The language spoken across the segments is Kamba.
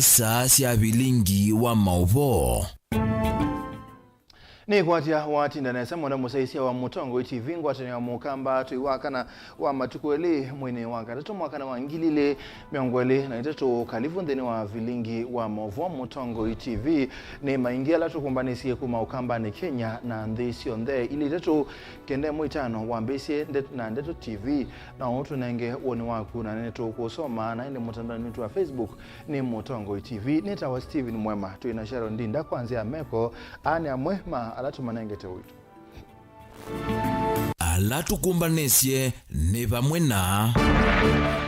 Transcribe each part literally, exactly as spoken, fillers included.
Saa sya vilingi wa maũvoo. Nĩkwatya watinda nesa mũno mũsyaĩĩsya wa Mũtongoi T V, ngwatanĩo ya Mũkamba, twĩ wa kana wa matukũ elĩ mweinĩ wa katatũ mwakana wa ngili ilĩ mĩongo ĩlĩ na itatũ. Kalivu nthĩnĩ wa vilingi wa maũvoo Mũtongoi T V. Nĩ maingĩ ala tũkũmbanĩsye kuma Ũkambanĩ, Kenya na nthĩ syonthe. Ilĩ itatũ kenda ĩmwe itano wambĩĩsye nde-, na Ndeto T V, na ũtũnenge woni waku, na nĩtũkũsoma na ĩndĩ mũtandaonĩ witũ wa Facebook. Nĩ Mũtongoi T V, nĩtawa Steven Mwema, twĩ na Sharon Ndinda kwa nzĩa ya meko. Aa nĩ amwe ma ala tũmanengete ũito. Ala tũkũmbanĩsye nĩ vamwe na.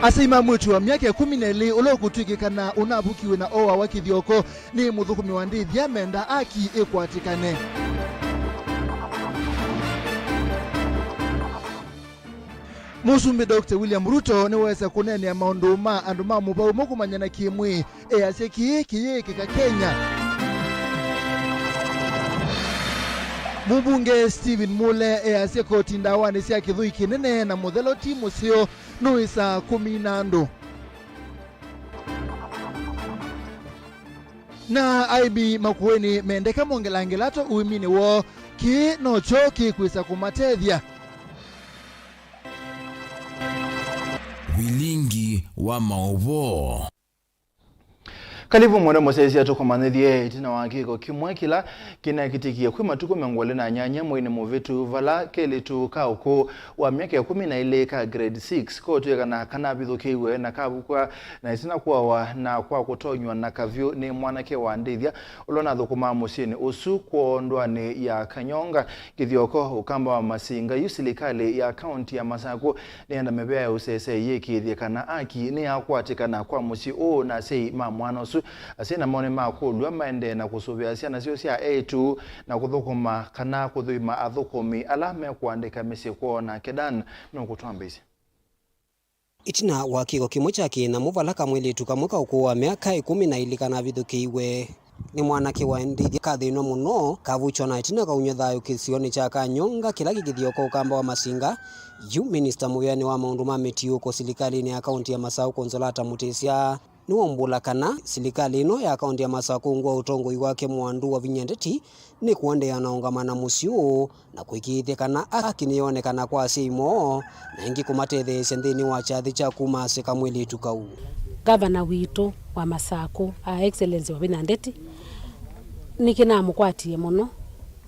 Asyai ma mwĩĩtu wa myaka ĩkũmi na ĩlĩ ũla ũkũtw'ĩkĩkana ũnavukiwe na ooawa kĩthyoko nĩ mũthũkũmi wa ndĩthya menda aki ĩkwatĩkane. Mũsumbĩ Doctor William Ruto nĩwesa kũneenea maũndũ ma andũ ma mũvau mokũmanyana kĩ-mwĩĩ, easya kĩĩ kĩyĩĩkĩka Kenya. Mũmbunge Stephen Mule easya koti ndawanĩ sya kĩthũi kĩnene na mũthelo ti mũseo, nũĩsaa kũmina andũ. Na aĩmi Makueni mendeka mongelangelato ũĩminĩ woo, kĩĩ nokyo kĩkwĩsa kũmatethya. Vilingi wa maũvoo. Kalivu mũno mũsyaĩĩsya, tũkũmanyĩthye ĩtina wa kĩko kĩmwe kĩla kĩnekĩtĩkie kwĩ matukũ mĩongo ĩlĩ na nyanya mweinĩ mũvĩtu, vala kelĩtu ka ũkũũ wa myaka ĩkũmi na ĩlĩ ka grade six kotw'ĩkana kanavithũkĩiwe na kavukwa na ĩtina kũawa na kwa kũtonywa na kavyũ nĩ mwanake wa ndĩthya ũla ũnathũkũmaa mũsyĩnĩ ũsu kwoo ndũanĩ ya Kanyonga, Kĩthyoko, Ũkamba wa Masinga. Yu silikalĩ ya kaunti ya Masakũ nĩenda mĩvĩa ya ũseseĩ yĩkĩĩthye kana aki nĩyakwatĩkana kwa mũsyĩ ũũ na asyai ma mwana ũsu. Asyai namo nĩmakũlw'a maendee na kũsũvĩa syana syoo sya eĩtu na kũthũkũma kana kũthũima athũkũmi ala mekũandĩka mĩsyĩ kwoo. Nake Dan nũkũtwambĩĩsya. Ĩtina wa kĩko kĩmwe kya kĩnyamũ vala kamwĩlĩtu kamwe ka ũkũũ wa myaka ĩkũmi na ĩlĩ kanavithũkĩiwe nĩ mwanake wa ndĩthya, kathĩnw'a mũno, kavukywa na ĩtina kaumya thayũ kĩsionĩ kya Kanyonga kĩla kĩ Kĩthyoko, Ũkamba wa Masinga. Yu minista mũvĩanĩ wa maũndũ ma mĩtiũko silikalĩnĩ ya kaunti ya Masaũ, Consolata Mũtĩsya, nĩwaumbũla kana silikalĩ ĩno ya kaunti ya Masaũ kũngwa ũtongoi wake Mwandu Wavinya Ndeti nĩ kũendeea na ũngama na mũsyĩ ũũ na kũĩkĩĩthya kana aki nĩyonekana kwa asyai moo, na ĩngĩ kũmatetheesya nthĩnĩ wa kyathĩ kya kũmaasya kamwĩlĩtu kau. Ngavana witũ wa Masakũ, Her Excellency Wavinya Ndeti, nĩkĩnamũkwatie mũno,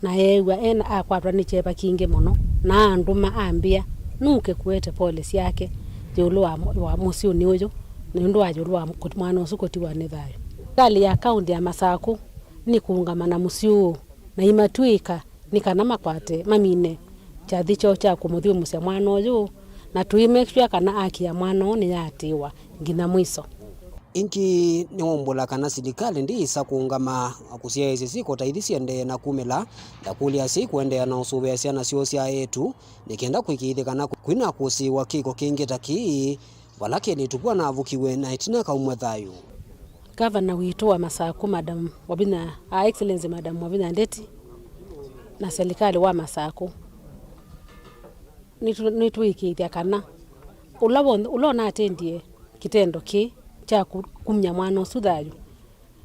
na eew'a ena akwatwa nĩ kyeva kingĩ mũno, na andũma ambĩa nũke kũete pole syake ĩũlũ wa, wa mũsyĩnĩ ũyũ, nũndũ wa ĩũlũ wa kũ-, mwana ũsu kũtiwa nĩ thayũ. Silikalĩ ya kaunti ya Masakũ nĩkũũngama na mũsyĩ ũũ na imatw'ĩĩka nĩ kana makwate, mamine kyathĩ kyoo kya kũmũthyũmũsya mwana ũyũ, na tũi make sure kana aki ya mwana ũũ nĩyaatĩĩwa nginya mwiso. Ĩngĩ nĩwaumbũla kana silikalĩ ndĩĩsa kũũngama kũsyaĩĩsya syĩko ta ithi siendee na kumĩla, na kũlya asyai kũendeea na ũsũvĩa syana syoo sya eĩtu nĩ kenda kũĩkĩĩthya kana kwĩna kũsĩĩwa kĩko kĩngĩ ta kĩĩ, vala kelĩtu kanavukiwe na ĩtina kaumw'a thayũ. Ngavana witũ wa Masakũ, Madam Wavinya, Her Excellency Madam Wavinya Ndeti, na silikalĩ wa Masakũ, nĩtũ-, nĩtũĩkĩĩthya kana ũla wonthe, ũla ũnatendie kĩtendo kĩĩ kya kũ-, kumya mwana ũsu thayũ,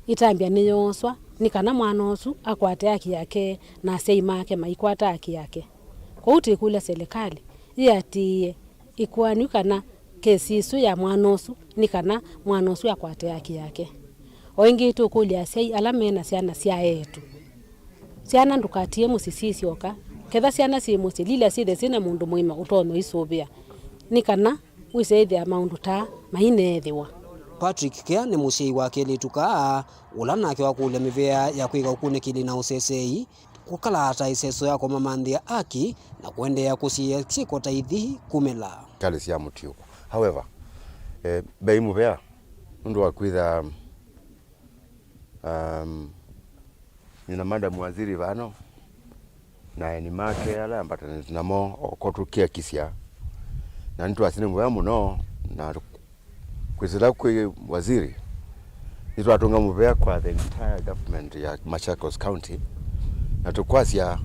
ĩtambya nĩyooswa nĩ kana mwana ũsu akwate aki yake na asyai make maikwata aki yake. Kwoou twĩkũlya silikalĩ yĩatĩĩe ĩkoani kana kesi ĩsu ya mwana ũsu nĩ kana mwana ũsu akwate aki yake. O ĩngĩ tũkũlya asyai ala me na syana sya eĩtu, syana ndũkatiĩe mũsyĩ syĩ syoka. Ketha syana syĩ mũsyĩ, lilya syĩthe syĩ na mũndũ mũima ũtonya ũisũvĩa nĩ kana wĩse ĩthĩa maũndũ taa maineethĩwa. Patrick Kea nĩ mũsyai wa kelĩtu kaa, ũla nake wakũlya mĩvĩa ya kwĩka ũkunĩkĩli na ũseseei, kũkalata ĩseso ya kũmamanthĩa aki na kũendeea kũsiĩĩa syĩko ta ithi kumĩla. Silikalĩ sya mũtiũko. However, eh, mbei mũvea nũndũ wa kwĩtha, um, nĩ na madam waziri vano na aeni make ala ambatanĩte namo oko tũkĩakisya, na nĩtwasya nĩ mũvea mũno, na kwĩsĩla kwĩ waziri, nĩtwatũnga mũvea kwa the entire government ya Machakos County, na tũkwasya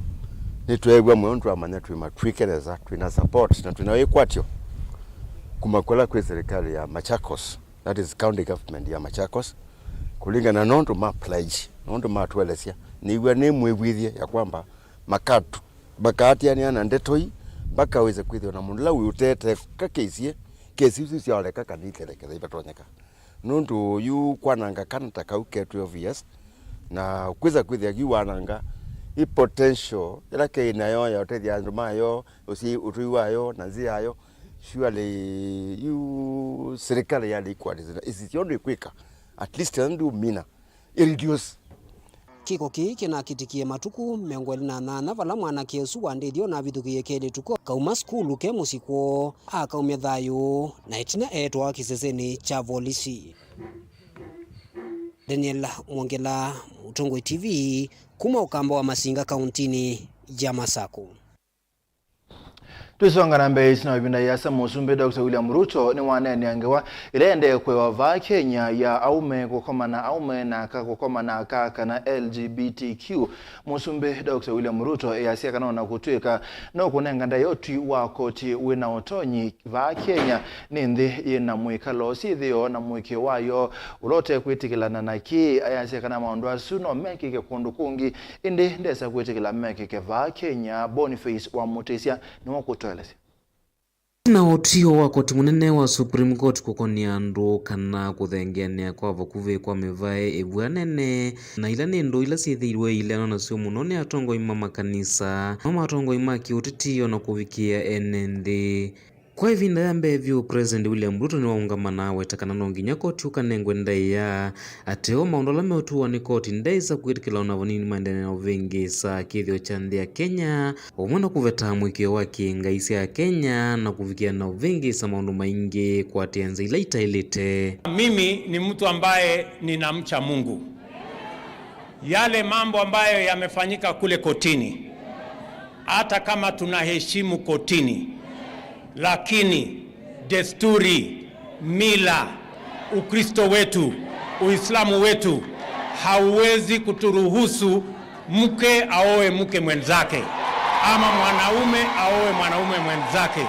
nĩtweew'a mũno, nĩtwamanya twĩ matwĩke nesa, twĩ na support na twĩ na wĩkwatyo kuma kũla kwĩ silikalĩ ya Machakos, that is county government ya Machakos. Kũlingana na ũndũ ma pledge, na ũndũ matũelesya, nĩw'a nĩ mwĩw'ĩthye ya kwamba makatu-, makaatĩanĩa na ndeto ii, mpaka wĩse kwĩthĩwa na mũndũ ũla wĩ ũtete ka kesi, kesi isu syaoleka kana iteleketha ivatonyeka. Nũndũ yu kwananga kana ta kau ke twelve years, na kwĩsa kwĩthĩa yu wananga i potential ĩla kei nayo ya ũtethya andũ mayo, ũsi-, ũtũi wayo na nzĩ yayo. Surely yu serikali yalĩ ĩkwatĩsya ĩsisya ũndũ ĩkwĩka, at least ĩla ndiũmina ĩ reduce. Kĩko kĩĩ kĩnakĩtĩkie matukũ mĩongo ĩlĩ na nyanya, vala mwanake ũsu wa ndĩthyo navithũkĩie kelĩtu ko kauma sukulu ke mũsyĩ kwoo, akaumya thayũ, na ĩtina eetwa kĩsesenĩ kya volisi. Daniel Mwongela, Mũtongoi T V, kuma Ũkamba wa Masinga, kauntinĩ ya Masakũ. Tũisonga na mbee, ĩtina wa ĩvinda yĩasa, Mũsumbĩ Doctor William Ruto nĩwaneenea ngewa ĩla ĩendee kũewa vaa Kenya ya aũme kũkoma na aũme na aka kũkoma na aka, kana L G B T Q. Mũsumbĩ Doctor William Ruto easya kana ona kũtw'ĩka no kũnenga ndaĩa ũtwi wa koti wĩ na ũtonyi vaa Kenya, nĩ nthĩ yĩ na mwĩkalo, syĩthĩo na mũĩkĩĩo wayo ũla ũtekwĩtĩkĩlana na kĩĩ. Ayasya kana maũndũ asu no mekĩke kũndũ kũngĩ, ĩndĩ ndesa kwĩtĩkĩla mekĩke vaa Kenya. Boniface wa Mũtĩsya nĩwe ũkũtũelesya. Na ũtw'ĩo wa koti mũnene wa Supreme Court kũkonĩa andũ kana kũthengeanĩa kwa vakuvĩ kwa mĩvaĩ ĩvw'a nene, na ila nĩ ndũũ ila syĩthĩiwe iileanwa nasyo mũno nĩ atongoi ma makanisa, no atongoi ma kĩũteti, o na kũvikĩa ene nthĩ. Kwa ĩvinda ya mbee vyũ, President William Ruto nĩwaũngama na aweta kana no nginya koti ũkanengwe ndaĩa. Ateo, maũndũ ala meũtũwa nĩ koti ndyaĩsa kwĩtĩkĩla o na vanini maendee na ũvĩngĩĩsa kĩthĩo kya nthĩ ya Kenya, o ũmwe na kũveta mũĩkĩĩo wa kĩ-ngai sya Kenya, na kũvikĩa na ũvĩngĩĩsa maũndũ maingĩ, kũatĩĩa nzĩa ila itaĩlĩte. Mimi ni mtu ambaye ninamcha Mungu. Yale mambo ambayo yamefanyika kule kotini, hata kama tunaheshimu kotini, lakini desturi, mila, Ukristo wetu, Uislamu wetu hauwezi kuturuhusu mke aoe mke mwenzake ama mwanaume aoe mwanaume mwenzake.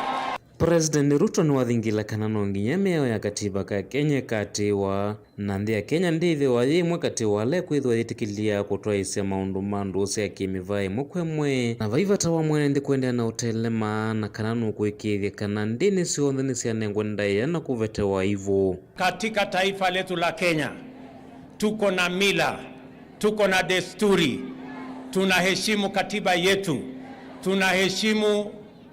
President Ruto nĩwathingĩla kana no nginya mĩao ya katiba ka Kenya ĩkatĩĩwa, na nthĩ ya Kenya ndĩĩthĩwa yĩ ĩmwe katĩ wa ala ĩkwĩthĩwa yĩtĩkĩlya kũtwaĩĩsya maũndũ ma ndũũ sya kĩ-mĩvaĩ ĩmwe kwa ĩmwe, na vai vata wa mwene nthĩ kũendeea na ũtelema, na kana nũkũĩkĩĩthya kana ndĩni syonthe nĩsyanengwe ndaĩa na kũvetewa ivũ. Katika taifa letu la Kenya, tuko na mila, tuko na desturi, tunaheshimu katiba yetu, tunaheshimu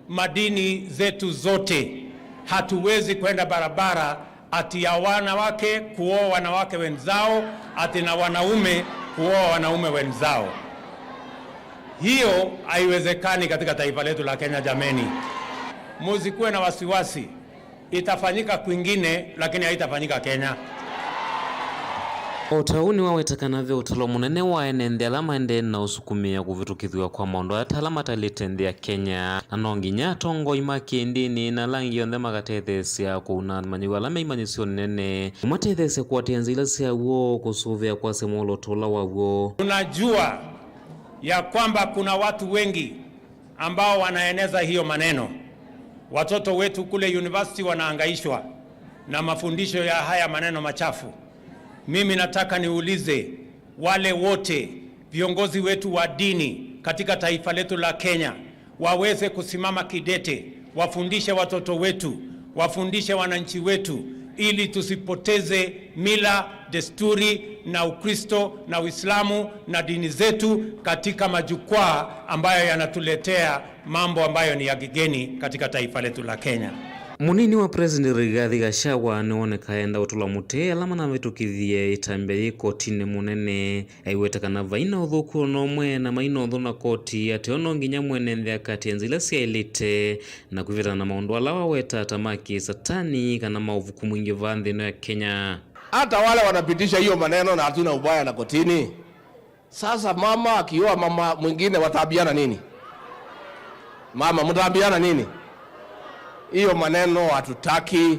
madini zetu zote. Hatuwezi kwenda barabara ati ya wanawake kuoa wanawake wenzao, ati na wanaume kuoa wanaume wenzao. Hiyo haiwezekani katika taifa letu la Kenya, jameni. Musikuwe na wasiwasi. Itafanyika kwingine, lakini haitafanyika Kenya. O ta ũu nĩwaweta kana ve ũtalo mũnene wa ene nthĩ ala maendee na ũsukumĩa kũvĩtũkĩthw'a kwa maũndũ aya ta ala mataĩlĩte nthĩ ya Kenya, na no nginya atongoi ma kĩndĩnĩ na ala angĩ onthe makatetheesya kũuna amanyĩw'a ala me imanyĩsyonĩ nene, kũmatetheesya kũatĩĩa nzĩa ila sya w'o, kũsũvĩa kwasya mwolooto ũla wa w'o. Tunajua ya kwamba kuna watu wengi ambao wanaeneza hiyo maneno. Watoto wetu kule university wanahangaishwa na mafundisho ya haya maneno machafu. Mimi nataka niulize wale wote, viongozi wetu wa dini katika taifa letu la Kenya, waweze kusimama kidete, wafundishe watoto wetu, wafundishe wananchi wetu, ili tusipoteze mila, desturi na Ukristo na Uislamu na dini zetu katika majukwaa ambayo yanatuletea mambo ambayo ni ya kigeni katika taifa letu la Kenya. Mũnini wa President Rigathi Gachagua nĩwoneka enda ũtũla mũtĩ ala manavĩtũkĩthie ĩtambya yĩ kotinĩ mũnene. Aiweta kana vai na ũthũku o na ũmwe na mai na ũthũ na koti, ateo no nginya mwene nthĩ akatĩe nzĩa ila syaĩlĩte na kwĩvĩtana na maũndũ ala waweta ta ma kĩ-satani kana ma ũvuku mwingĩ vaa nthĩ ĩno ya Kenya. Hata wale wanapitisha hiyo maneno na hatuna ubaya na kotini. Sasa mama akioa mama mwingine, wataambiana nini? Mama, mtaambiana nini? Hiyo maneno hatutaki.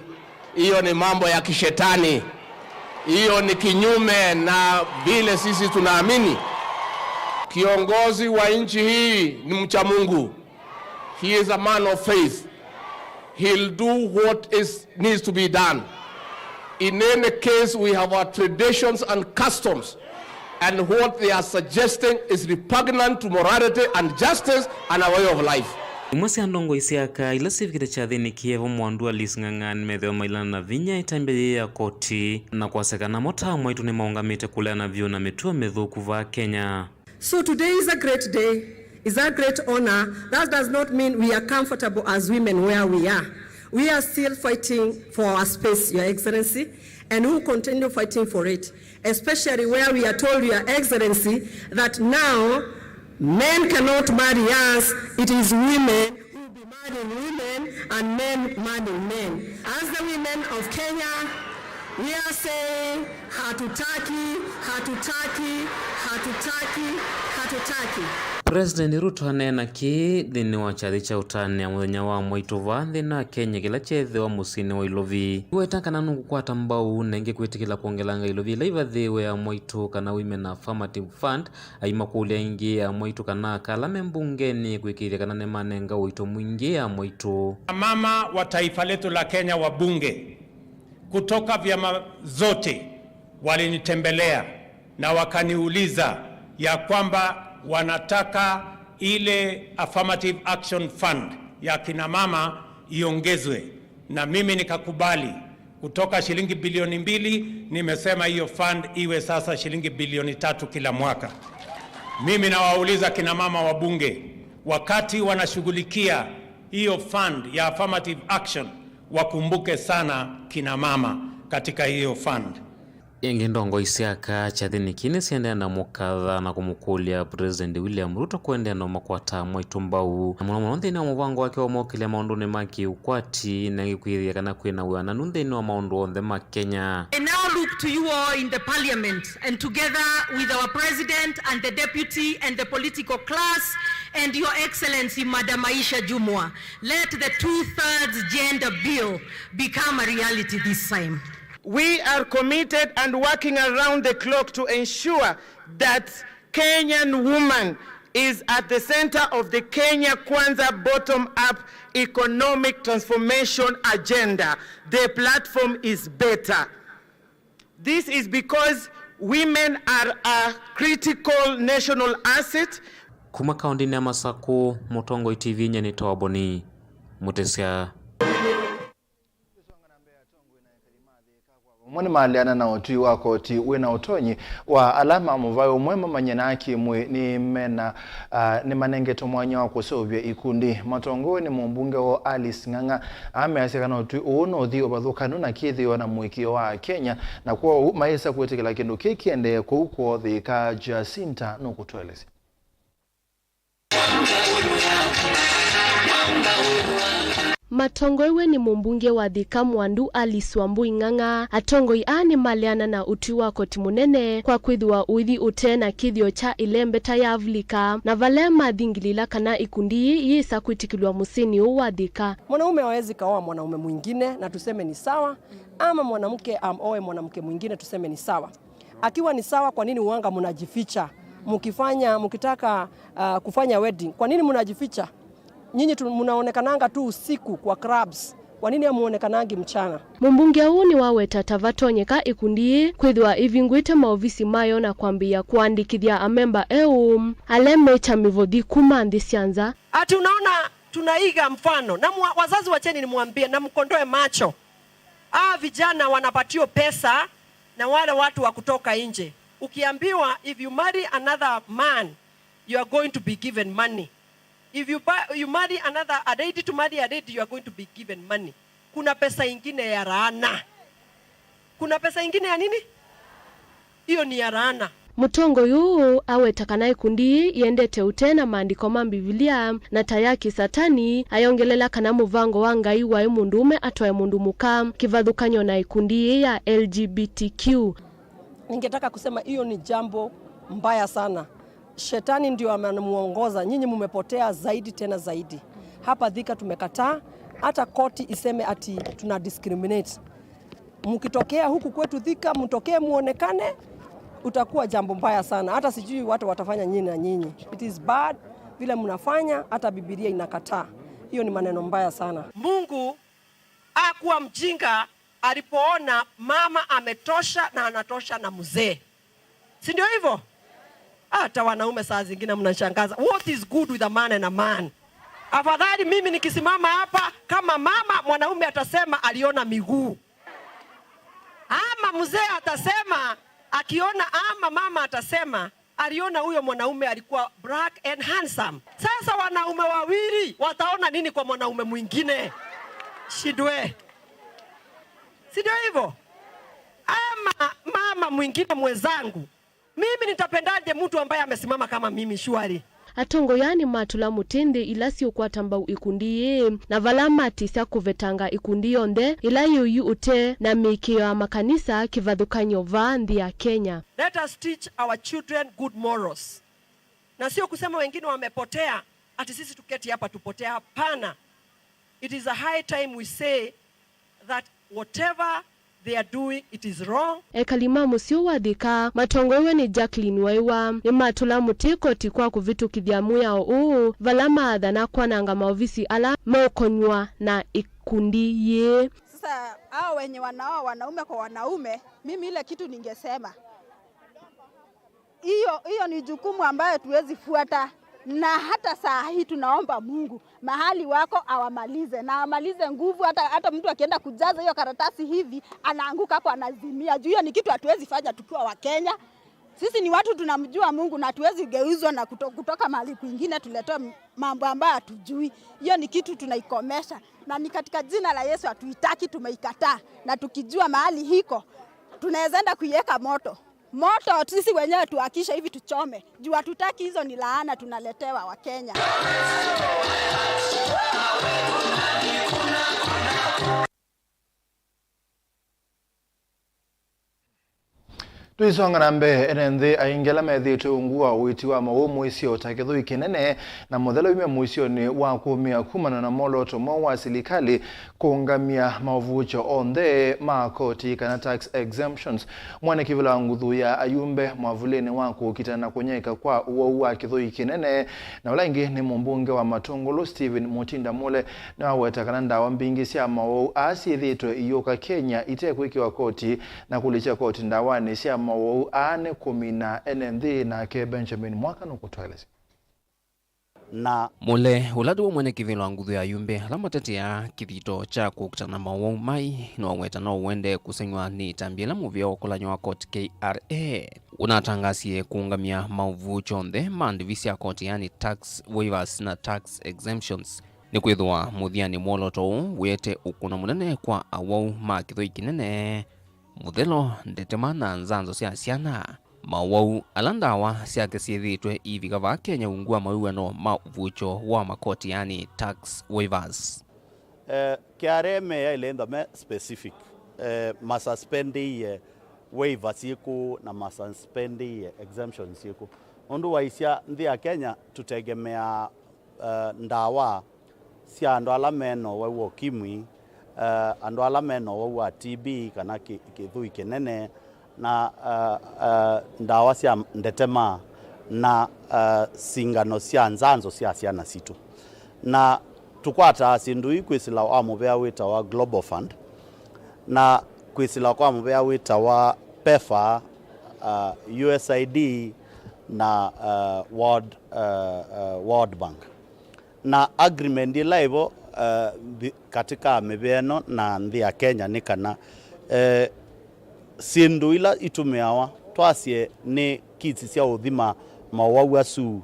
Hiyo ni mambo ya kishetani. Hiyo ni kinyume na vile sisi tunaamini. Kiongozi wa nchi hii ni mcha Mungu. He is a man of faith. He'll do what is, needs to be done. In any case, we have our traditions and customs, and what they are suggesting is repugnant to morality and justice and our way of life. Imwe sya ndongoi sya aka ila syĩvikĩte kyathĩnĩ kĩĩ vo mwandu Alice Ng'ang'a nĩmethĩwa mailana na vinya ĩtambya yĩĩ ya koti, na kwasya kana mo ta mwaitũ nĩmaũngamĩte kũleana vyũ na mĩtuo mĩthũku vaa Kenya. So today is a great day, is a great honor. That does not mean we are comfortable as women where we are. We are still fighting for our space, Your Excellency, and we will continue fighting for it, especially where we are told, Your Excellency, that now men cannot marry us, it is women who will be marrying women and men marrying men. As the women of Kenya, we are saying, hatutaki, hatutaki, hatutaki, hatutaki. President Ruto aneena kĩĩ nthĩnĩ wa kyathĩ kya ũtanĩa mũthenya wa mwaitũ vaa nthĩnĩ wa Kenya kĩla kyeethĩwa mũsyĩnĩ wa Ilovi. Nĩweta kana nũkũkwata mbau na ĩngĩ kwĩtĩkĩla kwongelanga Ilovi ĩla ĩvathĩĩwe ya mwaitũ kana Women Affirmative Fund, aimakũlya aingĩ a mwaitũ kana aka ala me mbungenĩ kwĩkĩĩthya kana nĩmanenga ũito mwingĩ a mwaitũ. Mama wa taifa letu la Kenya, wabunge kutoka vyama zote walinitembelea na wakaniuliza ya kwamba wanataka ile Affirmative Action Fund ya kina mama iongezwe, na mimi nikakubali. Kutoka shilingi bilioni mbili, nimesema hiyo fund iwe sasa shilingi bilioni tatu kila mwaka. Mimi nawauliza kina mama wabunge, wakati wanashughulikia hiyo fund ya affirmative action, wakumbuke sana kina mama katika hiyo fund. Ĩngĩ ndongoi sya aka kyathĩnĩ kĩĩ nĩsiendee na mũkatha na kũmũkũlya President William Ruto kũendeea na ũmakwata mwaitũ mbau, na mũno mũno nthĩnĩ wa mũvango wake wa mokĩlya maũndũnĩ ma kĩũkwati, na ĩngĩ kwĩthĩa kana kwĩ na wĩananu nthĩnĩ wa maũndũ onthe ma Kenya. I now look to you all in the parliament and together with our president and the deputy and the political class and Your Excellency Madam Aisha Jumwa, let the two-thirds gender bill become a reality this time. We are committed and working around the clock to ensure that Kenyan woman is at the center of the Kenya Kwanza bottom-up economic transformation agenda. The platform is better. This is because women are a critical national asset. Kuma kaũntĩnĩ ya Masakũ, Mũtongoi T V nyie nĩ Toboni Mũtĩsya. Vamwe nĩmaleana na ũtwi wa koti wĩ na ũtonyi wa ala ma mũvaĩ ũmwe mamanyĩanaa kĩ-mwĩĩ nĩ mena, ah, nĩmanengetwe mwanya wa kũseũvya ikundi. Matongoew'e nĩ mũmbunge woo Alice Ng'ang'a, ameasya kana ũtwi ũũ no ũthi ũvathũkanu na kĩthĩo na mũĩkĩĩo wa Akenya, na kwoou mayĩsa kwĩtĩkĩla kĩndũ kĩĩ kĩendee kũu kwoo Thĩka. Jacinta nũkũtũelesya. Matongoew'e nĩ mũmbunge wa Thika Mwandu Alice Wambui Ng'ang'a, atongoi aa nĩmaleana na ũtwi wa koti mũnene kwa kwĩthĩwa ũithi ũte na kĩthĩo kya ĩlembeta ya avulika, na vala mathingilĩla kana ikundi ii iyĩsa kwĩtĩkĩlw'a mũsyĩnĩ ũũ wa Thika. Mwanaume hawezi kaoa mwanaume mwingine na tuseme ni sawa, ama mwanamke aoe mwanamke mwingine tuseme ni sawa. Akiwa ni sawa, kwa nini uanga mnajificha? Mkifanya, mkitaka, ah, kufanya wedding, kwa nini mnajificha? Nyinyi tu mnaonekananga tu usiku kwa clubs. Kwa nini hamuonekanangi mchana? Mũmbunge ũũ nĩwaweta ta vatonyeka ikundi ii kwĩthĩwa ivingũĩte maovisi mayo na kwambĩĩa kũandĩkĩthya amemba eũ ala meĩkya mĩvothi kuma nthĩ sya nza. Ati unaona, tunaiga mfano. Na mwa-, wazazi, wacheni nimwambie, na mkondoe macho. Hawa vijana wanapatio pesa na wale watu wa kutoka nje. Ukiambiwa, if you marry another man, you are going to be given money. If you, bu-, you marry another, a lady to marry a lady, you are going to be given money. Kuna pesa ingine ya laana. Kuna pesa ingine ya nini? Hiyo ni ya laana. Mũtongoi ũũ aweta kana ikundi ii iendete ũtee na maandĩko ma Mbivilia na ta ya kĩsatani, ayongelela kana mũvango wa Ngai waĩ mũndũũme atwae mũndũ mũka, kĩvathũkany'o na ikundi ii ya L G B T Q. Ningetaka kusema hiyo ni jambo mbaya sana. Shetani ndio anamuongoza. Nyinyi mumepotea zaidi tena zaidi. Hapa Thika tumekataa hata koti iseme ati tuna discriminate. Mkitokea huku kwetu Thika, mtokee muonekane, utakuwa jambo mbaya sana. Hata sijui watu watafanya nini na nyinyi. It is bad vile mnafanya, hata Biblia inakataa. Hiyo ni maneno mbaya sana. Mungu hakuwa mjinga alipoona mama ametosha na anatosha na mzee. Si ndio hivyo? Hata wanaume saa zingine mnashangaza. What is good with a man and a man? Afadhali mimi nikisimama hapa kama mama, mwanaume atasema aliona miguu. Ama mzee atasema, akiona, ama mama atasema, aliona huyo mwanaume alikuwa black and handsome. Sasa wanaume wawili wataona nini kwa mwanaume mwingine? Shidwe. Si ndio hivyo? Ama mama mwingine mwenzangu, mimi nitapendaje mtu ambaye amesimama kama mimi shwari? Atongoi aa nĩmatũla mũtĩ nthĩ ila siũkwata mbau ikundi yĩĩ, na vala matisya kũvetanga ikundi yonthe ĩla yĩ ũyu ũtee na mĩĩkĩĩo ya makanisa kĩvathũkany'o vaa nthĩ ya Kenya. Let us teach our children good morals. Na sio kusema wengine wamepotea, ati sisi tuketi hapa tupotea. Hapana. It is a high time we say that whatever they are doing, it is wrong. Ekali ma mũsyĩ ũũ wa Thika, matongoew'e nĩ Jacqueline Waiwa, nĩmatũla mũtĩ koti kwa kũvĩtũkĩthya mwĩao ũũ, vala maathana kwananga maovisi ala meũkonyw'a na ikundi yĩĩ. Sasa hao wenye wanaoa wanaume kwa wanaume, mimi ile kitu ningesema, hiyo, hiyo ni jukumu ambayo tuwezi fuata, na hata saa hii tunaomba Mungu mahali wako awamalize, na amalize nguvu, hata, hata mtu akienda kujaza hiyo karatasi hivi, anaanguka hapo, anazimia. Juu hiyo ni kitu hatuwezi fanya tukiwa Wakenya. Sisi ni watu tunamjua Mungu, na hatuwezi geuzwa na kuto-, kutoka mahali kwingine tuletewe m-, mambo ambayo hatujui. Hiyo ni kitu tunaikomesha, na ni katika jina la Yesu hatuitaki, tumeikataa, na tukijua mahali hiko, tunaweza enda kuiweka moto. Moto sisi wenyewe tuwakishe hivi tuchome. Juu hatutaki, hizo ni laana tunaletewa Wakenya. Tũisonga na mbee, ene nthĩ aingĩ ala methĩĩtwe ungu wa ũiiti wa mawau mũisyo ta kĩthũi kĩnene na mũthela wumya mũisyonĩ wa kũmĩa kumana na mwolooto mweũ wa silikalĩ kũũngamya maũvuũkyo onthe ma koti kana tax exemptions. Mwene kĩvĩla wa nguthu ya ayumbe mwavulĩnĩ wa kũkita na kũnyaĩĩka kwa ũwau wa kĩthũi kĩnene, na ũla ĩngĩ nĩ mũmbunge wa Matũngũlũ Stephen Mutinda Mule, nĩwaweta kana ndawa mbingĩ sya mawau aa syĩthĩĩtwe iyũka Kenya ite kwĩkĩwa koti, na kũlikya koti ndawanĩ sya mawau aa nĩ kũmina ene nthĩ. Nake Benjamin Mwaka nũkũtwaĩlĩsya. Na Mule, ũla nĩwe mwene kĩvĩla wa nguthu ya ayumbe ala mateteaa kĩthito kya kũkita na mawau mai, nĩwaweta no ũendee kũsengywa nĩ ĩtambya ĩla mũvĩa wa ũkolany'o wa koti K R A ũnatangasie kũũngamya maũvuũkyo onthe ma ndivi sya koti, yani tax waivers na tax exemptions. Nĩkwĩthĩwa mũthyanĩ mwolooto ũũ wĩete ũkũno mũnene kwa awau ma kĩthũi kĩnene, mũthelo, ndetema na nzanzo sya syana. Mawau ala ndawa syake syĩthĩĩtwe iivika vaa Kenya ungu wa mawĩw'ano ma ũvuũkyo wa makoti, yani tax waivers. Eh, K R A meyaĩle ĩntha me specific, eh, masuspendiie waivers syĩkũ na masuspendiie exemptions syĩkũ. Nũndũ waisya nthĩ ya Kenya tũtegemeaa, eh, ndawa sya andũ ala me na ũwau wa ũkimwi, eh, andũ ala me na ũwau wa T B kana kĩ-, kĩthũi kĩnene, na, eh, eh, ndawa sya ndetema, na, eh, singano sya nzanzo sya syana sitũ. Na tũkwataa syĩndũ ii kwĩsĩla wa mũvea wĩtawa Global Fund, na kwĩsĩla kwa mũvea wĩtawa PEFA, uh, U S A I D, na, uh, World, uh, uh, World Bank. Na agreement ĩla ĩvo, uh, thi-, katika mĩvĩa ĩno na nthĩ ya Kenya nĩ kana, eh, syĩndũ ila itũmĩawa, twasye nĩ kits sya ũthima mawau asu,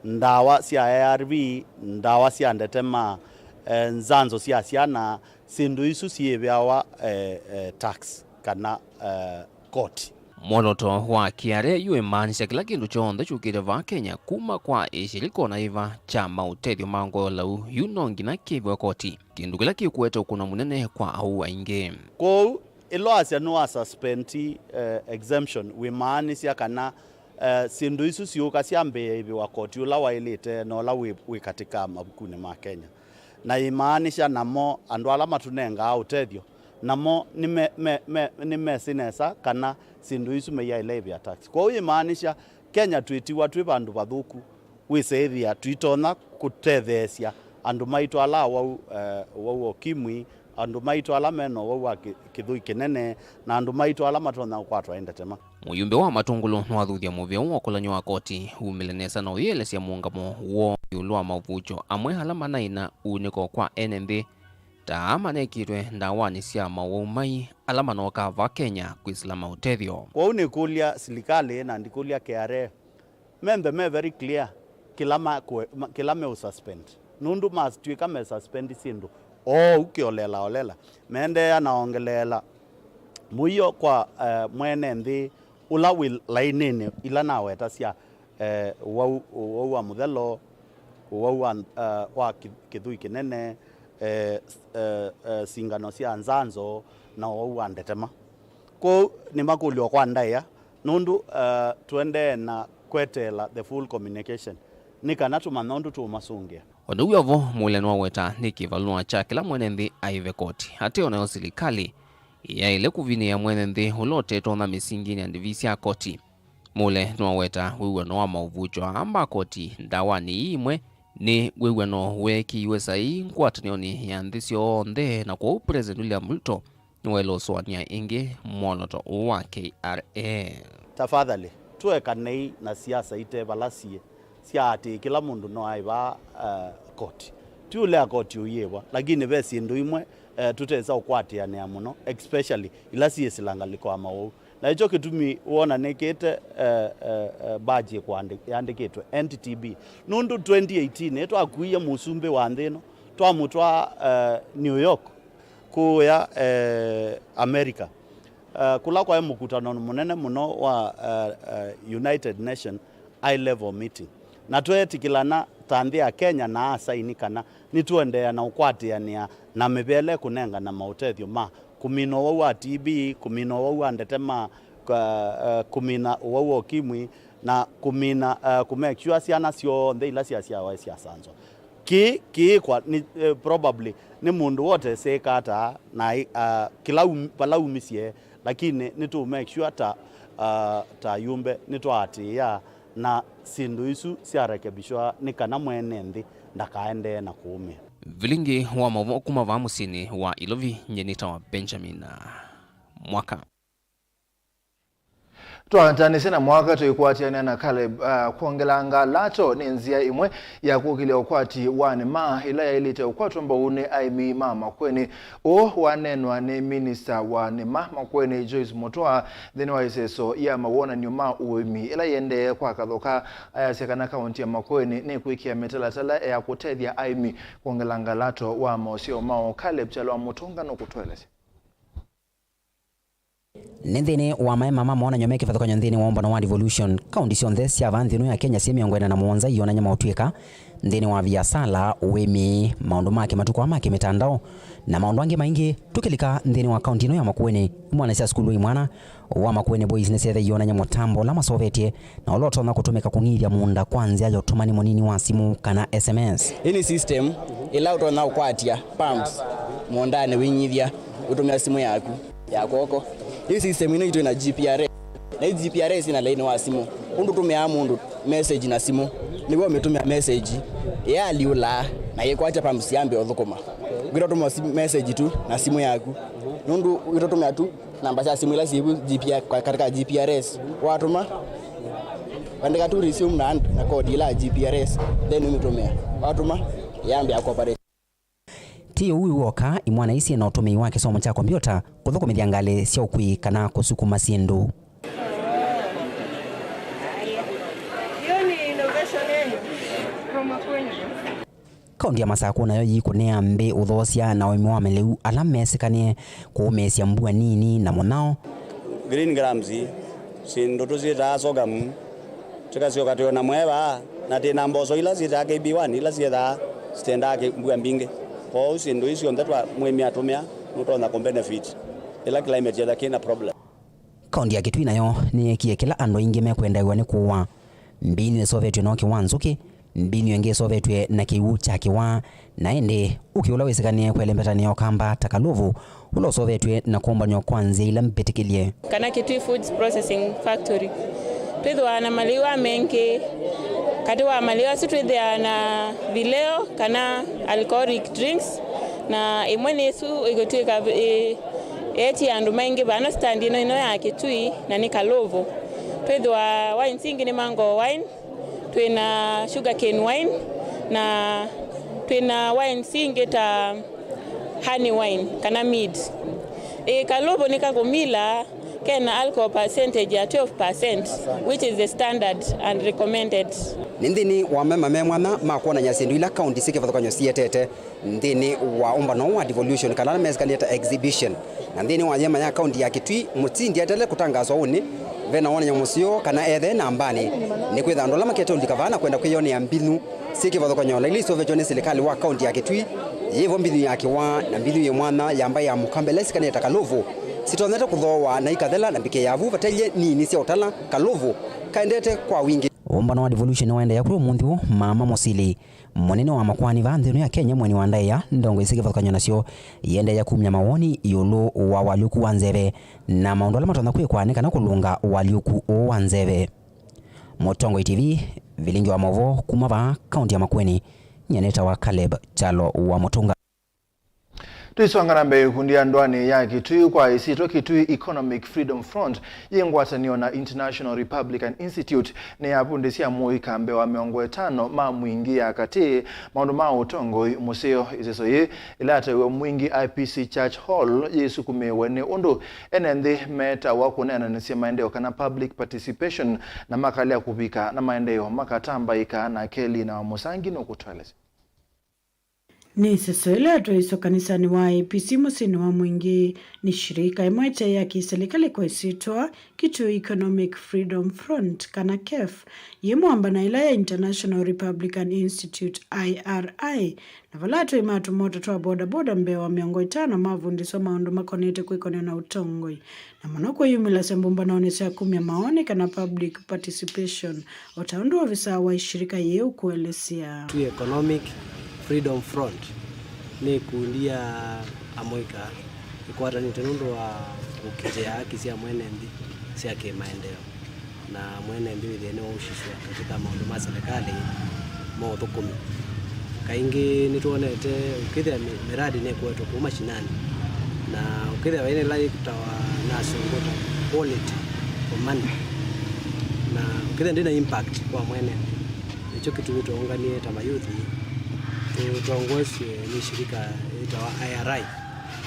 ndawa sya A R V, ndawa sya ndetema, eh, nzanzo sya syana, syĩndũ isu syĩvĩawa, eh, eh, tax kana, eh, koti. Mwolooto wa K R A yu ĩmaanisya kĩla kĩndũ kyonthe kyũkĩte vaa Kenya kuma kwa ĩshirika o na yĩva kya maũtethyo ma ngoo lau, yu no nginya kĩĩvĩwe koti, kĩndũ kĩla kĩkũete ũkũno mũnene kwa awau aingĩ. Kwoou, ĩla wasya nĩwa suspend, eh, exemption, wĩmaanisya kana, eh, syĩndũ isu syũka syambĩĩe ĩvĩwa koti ũla waĩlĩte na ũla wĩ, wĩ katĩ ka mavukunĩ ma Kenya. Na yĩmaanisya namo andũ ala matũnengaa ũtethyo, namo nĩme-, me-, me-, nĩmesĩ nesa kana syĩndũ isu meiaĩle ĩvĩa tax. Kwoou yĩmaanisya Kenya twĩtiwa twĩ vandũ vathũku, wĩse ĩthĩa tũitonya kũtetheesya andũ maitũ ala awau, eh, ũwau wa ũkimwi, Andũ maitũ ala me na ũwau wa kĩ-, kĩthũi kĩnene, na andũ maitũ ala matonya kũkwatwa nĩ ndetema. Mũyumbe wa Matũngũlũ nĩwathuthya mũvĩa ũũ wa kũlany'a wa koti umĩle nesa na ũyĩelesya mũũngamo woo ĩũlũ wa maũvukyũ amwe ala manaĩ na uunĩko kwa ene nthĩ, ta aa manekĩtwe ndawanĩ sya mawau mai ala manokaa vaa Kenya kwĩsĩla maũtethyo. Kwoou nĩkũlya silikalĩ na ndikũlya K R A, membe me very clear kĩla ma-, kwe-, ma-, kĩla meũsuspend, nũndũ matw'ĩka mesuspend syĩndũ oou kĩolela olela, meendeea na ongeleela mũio kwa, eh, mwene nthĩ ũla wĩ lainĩnĩ ila nawetasya, eh, ũwau, ũwau wa mũthelo, ũwau wa, eh, wa kĩ-, kĩthũi kĩnene, eh, s-, eh, eh, singano sya nzanzo na ũwau wa ndetema. Kwoou nĩmakũlyo kwa ndaĩa, nũndũ, eh, tũendee na kweteela the full communication nĩ kana tũmanya ũndũ tũũmasũngĩa. O na wĩ o vo, Mũle nĩwaweta nĩ kĩvalũa kya kĩla mwene nthĩ aĩve koti, atĩ o nayo silikalĩ yaĩle kũvinĩĩa mwene nthĩ ũla ũtetonya mĩsinginĩ ya ndivii sya koti. Mũle nĩwaweta wĩw'ano wa maũvukyũ aa ma koti ndawanĩ ii imwe nĩ wĩw'ano weekĩiwe saii ngwatanĩonĩ ya nthĩ syonthe, na kwoou President William Ruto nĩwaĩle ũsũanĩa ĩngĩ mwolooto ũũ wa K R A. Tafadhali, tũekanei na siasa ite vala siĩ sya atĩ kĩla mũndũ no aĩva, eh, koti. Ti ũlea koti ũyĩĩwa, lakini ve syĩndũ imwe, eh, tũtesa ũkwatĩanĩa mũno, especially ila syĩsĩla ngalĩko ya mawau. Na ĩkyo kĩtumi wona nĩkĩte, eh, eh, eh, badge ĩkwandĩ-, yandĩkĩtwe N T T B. Nũndũ twenty eighteen nĩtwakuie mũsumbĩ wa nthĩ ĩno, twamũtwaa, eh, New York, kũũya, eh, America, eh, kũla kwaĩ mũkutano mũnene mũno wa, eh, eh, United Nation high level meeting. Na tweetĩkĩlana ta nthĩ ya Kenya na asaini kana nĩtũendeea na ũkwatĩanĩa na mĩvĩa ĩla ĩkũnengana maũtethyo ma kũmina ũwau wa T B, kũmina ũwau wa ndetema, ka-, eh, kũmina ũwau wa ũkimwi, na kũmina, eh, kũ make sure syana syonthe ila syasyawa syasanzwa. Kĩĩ kĩĩkwa nĩ, eh, probably nĩ mũndũ woteseka ata na, ah, kĩla um-, vala umisye, lakini nĩtũ make sure ta, ah, ta ayumbe nĩtwaatĩĩa na syĩndũ isu syarekebishwa nĩ kana mwene nthĩ ndakaendee na kũũmĩa. Vilingi wa maũvoo kuma vaa mũsyĩnĩ wa Ilovi, nyie nĩtawa Benjamin Mwaka. Twataanĩsye na mwaka tũikwatĩanĩa na Caleb, uh, kwongelanga lato nĩ nzĩa ĩmwe ya kũkĩlya ũkwati wa nĩma ĩla yaĩlĩte ũkwatwa mbau nĩ aĩmi ma Makueni. Ũũ waneenwa nĩ minista wa nĩma Makueni, Joyce Mũtũa, nthĩnĩ wa ĩseso ya mawonany'o ma ũĩmi ĩla ĩendee kwa Kathoka. Ayasya kana kaũnti ya Makueni nĩkwĩkĩa mĩtalatala ya kũtethya aĩmi kwongelanga lato wa maũseo mao. Caleb Kyalo wa Mũtũnga nũkũtũelesya. Nĩ nthĩnĩ wa maema ma mawonany'o me kĩvathũkany'o nthĩnĩ wa ũmbano wa Devolution, kaũnti syonthe sya vaa nthĩ ĩno ya Kenya syĩ mĩongo ĩna na mũonza iyonany'a maũtw'ĩka nthĩnĩ wa viasala, ũĩmi, maũndũ ma kĩmatukũ ma kĩmĩtandao, na maũndũ angĩ maingĩ. Tũkĩlika nthĩnĩ wa kaũnti ĩno ya Makueni, imwana sya sukulu wa imwana wa Makueni Boys nĩsyaĩle iyonany'a mũtambo ũla masovetye na ũla ũtonya kũtũmĩka kũng'ithya mũũnda kwa nzĩa ya ũtũmani mũnini wa simũ kana S M S. Ĩĩ nĩ system ĩla ũtonya ũkwatya pumps mũũndanĩ wĩng'ithya ũtũmĩa simũ yaku ya kw'oko. Ĩĩ system ĩno itũ ĩna G P R S, na ĩ G P R S ĩna lainĩ wa simũ. Ũndũ ũtũmĩaa mũndũ message na simũ, nĩw'o ũmĩtũmĩa message ĩyaalyũlaa na yĩkwatya pumps yambĩĩa ũthũkũma. Wĩtatũmĩa si-, message tu na simũ yaku, nũndũ wĩtatũmĩa tu namba sya simũ ila syĩ vu G P R, kwa-, katika G P R S. Watũma, andĩka tu resume na, na code ila ya G P R S, then ũmĩtũmĩa. Watũma, yambĩĩa kũoperate. Ti ũu wĩ w'oka, imwana ii syĩ na ũtũmĩi wa kĩsomo kya kombiũta kũthũkũmĩthya ngalĩ sya ũkui kana kũsukuma syĩndũ. Hiyo ni innovation yenu. From Makueni. Kaũnti ya Masakũ nayo yĩikũnĩa nthĩ ũthoosya na ũĩmi wa malĩu ala mesĩkanĩe kũũmĩĩsya mbua nini na mũnyao. Green grams, syĩndũ tũsyĩtaa sorghum, tũkasyoka twĩona mwe vaa, na twĩ na mboso ila syĩtaa K B one, ila syĩthaa sitendaa kĩ-, mbua mbingĩ. Kwoou syĩndũ isu syonthe twa mũĩmi atũmĩa, nũtonya kũ benefit ĩla climate yĩthaa kĩna problem. Kaũnti ya Kitui nayo nĩyeekie kĩla andũ aingĩ mekwenda ĩw'a nĩ kũũa. Mbinyu ĩsovetw'e na ũkĩ wa nzũkĩ, mbinyu ĩngĩ ĩsovetw'e na kĩw'ũ kya kĩwaa, na ĩndĩ ũkĩ ũla wĩsĩkanĩe kwelembeta nĩ ũkamba ta kalũvũ, ũla ũsovetw'e na kũmbanw'a kwa nzĩa ila mbĩtĩkĩlye. Kana Kitui Foods Processing Factory. Twĩthĩawa na malĩu mengĩ. Katĩ wa malĩu asu twĩthĩawa na vileo kana alcoholic drinks, Na ĩmwe nĩ ĩsu ĩkũtw'ĩka ĩ-, ĩetie andũ maingĩ vana stand ĩno, ĩno ya Kitui, na nĩ Kalovo. Twĩthĩwa wines ingĩ nĩ mango wine, twĩna sugarcane wine, na twĩna wines ingĩ ta honey wine kana mead. Ĩ, Kalovo nĩ kakũmila kena alcohol percentage ya twelve percent, which is the standard and recommended. Nĩ nthĩnĩ wa mema me mwanya ma kwonany'a syĩndũ ila kaunti syĩ kĩvathũkany'o sietete nthĩnĩ wa ũmbano wa devolution, kana ala mesikanĩe ta exhibition. Na nthĩnĩ wa yema ya kaunti ya Kitui, mũsindi aetele kũtangaswa ũnĩ, ve na wonany'o mũseo kana ethe nambanĩ, nĩ kwĩtha andũ ala makete ũlika vaa na kwenda kwĩyonea mbinyu syĩ kĩvathũkany'o na ila iseũvĩtw'e nĩ silikalĩ wa kaunti ya Kitui, yĩvo mbinyu ya kĩwaa na mbinyu yĩ mwanya ya mbaĩ ya Mũkamba ila isikanĩe ta Kalovo, sitonyete kũthooa na ikathela na mbikĩ ya vu vatelye nini sya ũtala Kalovo kaendete kwa wingĩ. Ũmbano wa devolution waendeea kũla ũmũnthĩ ũũ, Mama Mũsili, mũnene wa makoani vaa nthĩ ĩno ya Kenya, mweni wa ndaĩa, ndongoi syĩ kĩvathũkany'o nasyo iendeea kumya mawoni ĩũlũ wa ũalyũku wa nzeve na maũndũ ala matonya kwĩkwa nĩ kana kũlũnga ũalyũku ũũ wa nzeve. Mũtongoi T V, vilingi wa maũvoo kuma vaa kaunti ya Makueni, nyie nĩtawa Caleb Kyalo wa Mũtũnga. Tũisonga na mbee, ikundi ya ndũanĩ ya Kitui kwa ĩsyĩtwa Kitui Economic Freedom Front yĩ ngwatanĩo na International Republican Institute nĩyavundĩsya mũika mbee wa mĩongo ĩtano ma mwingĩ ya katĩ maũndũ ma ũtongoi mũseo. Ĩseso yĩĩ ĩla yataĩwe Mwingi I P C Church Hall yĩsukumĩĩwe nĩ ũndũ ene nthĩ metawa kũneenanĩsya maendeeo kana public participation, na makalea kũvika na maendeeo makatambaĩka. Nake Lina wa Mũsangi nũkũtũelesya. Nĩ ĩseso ĩla yatwaĩĩswe kanisanĩ wa A P C mũsyĩnĩ wa Mwingĩ nĩ shirika ĩmwe ĩte ya kĩsilikalĩ kwa ĩsyĩtwa Kitui Economic Freedom Front, kana kef, yĩ mũamba na ĩla ya International Republican Institute, I R I, na vala atwai ma tũmoto twa bodaboda mbee wa mĩongo ĩtano mavundĩswa maũndũ makonete kwĩkonea na ũtongoi, na mũno kwĩyumĩlasya mbũmbanonĩ sya kumya maoni kana public participation, o ta ũndũ ovisaa wa ĩshirika yĩĩ ũkũelesya. Kitui Economic Freedom Front nĩ ĩkundi ya amũika ĩkwatanĩte nũndũ wa kũkitĩa haki sya mwene nthĩ sya kĩmaendeeo, na mwene nthĩ wĩthĩe nĩwausisw'a katika maũndũ ma silikalĩ ma ũthũkũmi. Kaingĩ nĩtwonete ũkĩthĩa mi-, miradi nĩkũetwe kũu mashinani, na ũkĩthĩa ĩna ĩla yĩtawa na asũngũ ta quality for money, na ũkĩthĩa ndĩna impact kwa mwene nthĩ. Nĩkyo kĩtumi twaũnganie ta mayuthi, tũtongoesye nĩ shirika yĩtawa I R I,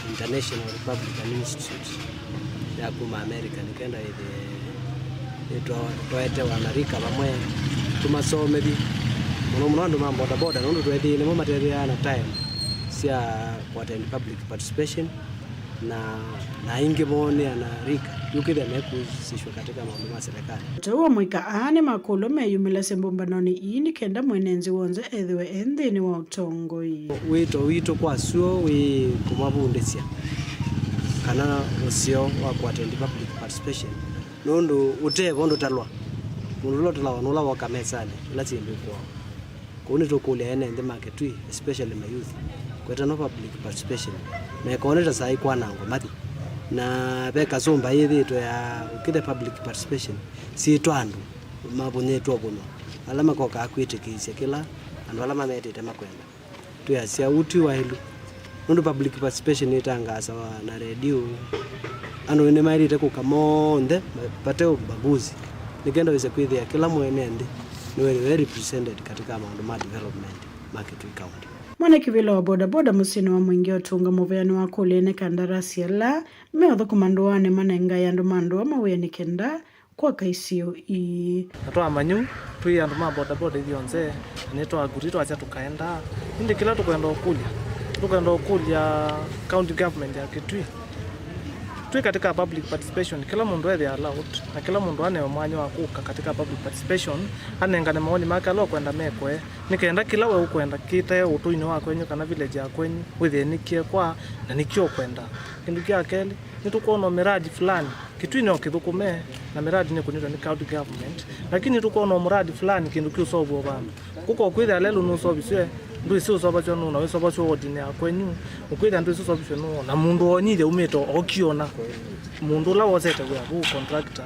International Republican Institute ya kuma America, nĩ kenda ĩthĩe nĩtwa-, twaete wanarika vamwe tũmasomethye, mũno mũno andũ ma bodaboda, nũndũ tweethĩie nĩmo matetheeaa na time sya kũattend public participation, na, na aingĩ moo nĩ anarika, yu kĩthĩa mekusĩshwa katika maũndũ ma serikali. Atau amũika aa nĩmakũlw'a meyumĩlasye mbũmbanonĩ ii nĩ kenda mwene nthĩ w'onthe ethĩwe e nthĩnĩ wa ũtongoi. Wĩto witũ kwa syũa wĩ kũmavundĩsya kana ũseo wa kũattend public participation, nũndũ ũtevo ndũtalwa. Mũndũ ũla ũtalawa nũla woka mesanĩ ĩla syĩndũ ikwao. Kwoou nĩtũkũlya ene nthĩ ma Kitui, especially my youth, kwĩtanwa public participation, mekone ta saa ikwanangwa mathi. Na ve kasũmba yĩthĩĩtwe ya ũkĩthe public participation, syĩtwa andũ mavũnyĩtwe ũvũnywa, ala makokaa kwĩtĩkĩĩsya kĩla andũ ala mametĩte makwenda. Twĩasya ũu ti waĩlu, nũndũ public participation ĩtangaasawa na redio. Andũ nĩmaĩlĩte kũka monthe vate ũbaguzi, nĩ kenda wĩse kwĩthĩa kĩla mwene nthĩ nĩwĩthĩwe represented katika maũndũ ma development ma Kitui County. Mwene kĩvĩla wa bodaboda mũsyĩnĩ wa Mwingĩ Otunga mũvea nĩwakũlya ene kandarasi ala meũthũkũma ndũanĩ manengae andũ ma ndũa mawĩa nĩ kenda kwaka isio ii. Na twamanya ũu, twĩ andũ ma bodaboda ithyonthe, na nĩtwa agree twasya tũkaendaa. Ĩndĩ kĩla tũkwenda ũkũlya, tũkwenda ũkũlya county government ya Kitui, twĩ katika public participation, kĩla mũndũ ethĩe allowed, na kĩla mũndũ anewe mwanya wa kũka katika public participation, anengane mawoni make ala ũkwenda mekwe, nĩ kenda kĩla we ũkwenda kĩte ũtũinĩ wa kwenyu kana village ya kwenyu wĩthĩe nĩkĩekwa na nĩkyo ũkwenda. Kĩndũ kya kelĩ, nĩtũkwona miradi fulani, Kitui no kĩthũkũme, na miradi nĩkũnĩtwe nĩ county government, lakini nĩtũkwona muradi fulani kĩndũ kĩũsovwa vandũ. Kũka ũkwĩthĩa lelũ nũsovisw'e, ndwĩsĩ ũsovasw'a nũũ, na wĩsovasw'a wodinĩ ya kwenyu, ũkwĩthĩa ndwĩsĩ ũsovisw'e nũũ, na mũndũ wonyithya umĩte okiona. Mũndũ ũla wosete wĩa vau, contractor,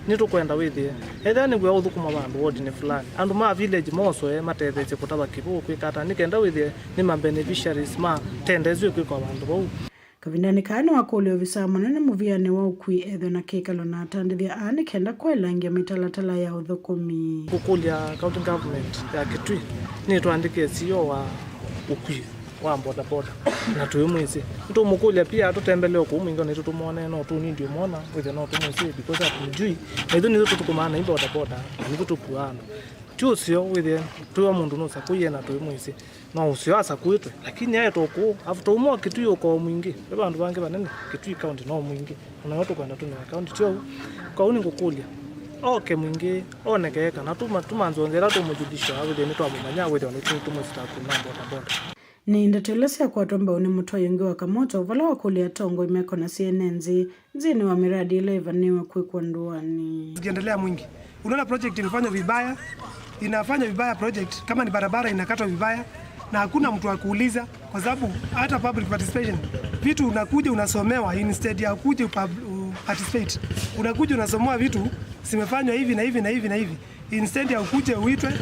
Nĩtũkwenda wĩthĩe, ethĩwa nĩ wĩa ũthũkũma vandũ wodinĩ fulani, andũ ma village mosoe matetheesye kũtava kĩw'ũ kwĩka ata nĩ kenda wĩthĩe nĩ ma beneficiaries ma tenda ĩsu ĩkwĩkwa vandũ vau. Kavindanĩ kaa nĩwakũlya ovisaa mũnene mũvĩanĩ wa ũkui ethwe na kĩkalo na atandĩthya aa nĩ kenda kwaĩlangya mĩtalatala ya ũthũkũmi. Kũkũlya county government ya Kitui nĩtũandĩkĩe C E O wa ũkui wa bodaboda na tũimwĩsĩ. Nĩtũmũkũlya pia atũtembelee kũu Mwingi, ona itũ tũmwone, no tũnindi ũmwona, wĩthĩe no tũmwĩsĩ, because hatumjui. Na ithu nithu tũthũkũmaa na i bodaboda, na nithu tũkuaa andũ. Ti ũseo wĩthĩe twĩwa mũndũ nũsakũie na tũimwĩsĩ. No ũseo asakũĩtwe, lakini aetwa kũu, after ũmwe wa Kitui ũka o Mwingi. Ve vandũ vangĩ vanene Kitui County no Mwingi. Onayo tũkwenda tũnĩwe county ti ũu. Kau nĩngũkũlya, oke Mwingi, onekee kana tũma-, tũmanzonzela tũmũjulisha wĩthĩe nĩtwamũmanya, wĩthĩe nĩtũmwĩsĩ ta akui ma bodaboda. Nĩ ndeto ila syakwatwa mbau nĩ mũtwai ũngĩ wa Kamoto, vala wakũlya atongoi mekonasya ene nthĩ nthĩnĩ wa mĩradi ĩla ĩvanĩwe kwĩkwa ndũanĩ. Zikiendelea Mwingi. Unaona project imefanywa vibaya, inafanywa vibaya project, kama ni barabara inakatwa vibaya, na hakuna mtu wa kuuliza, kwa sababu hata public participation, vitu unakuja unasomewa instead ya kuja upa-, u-, participate. Unakuja unasomewa vitu zimefanywa hivi na hivi na hivi na hivi. Instead ya ukuje uitwe,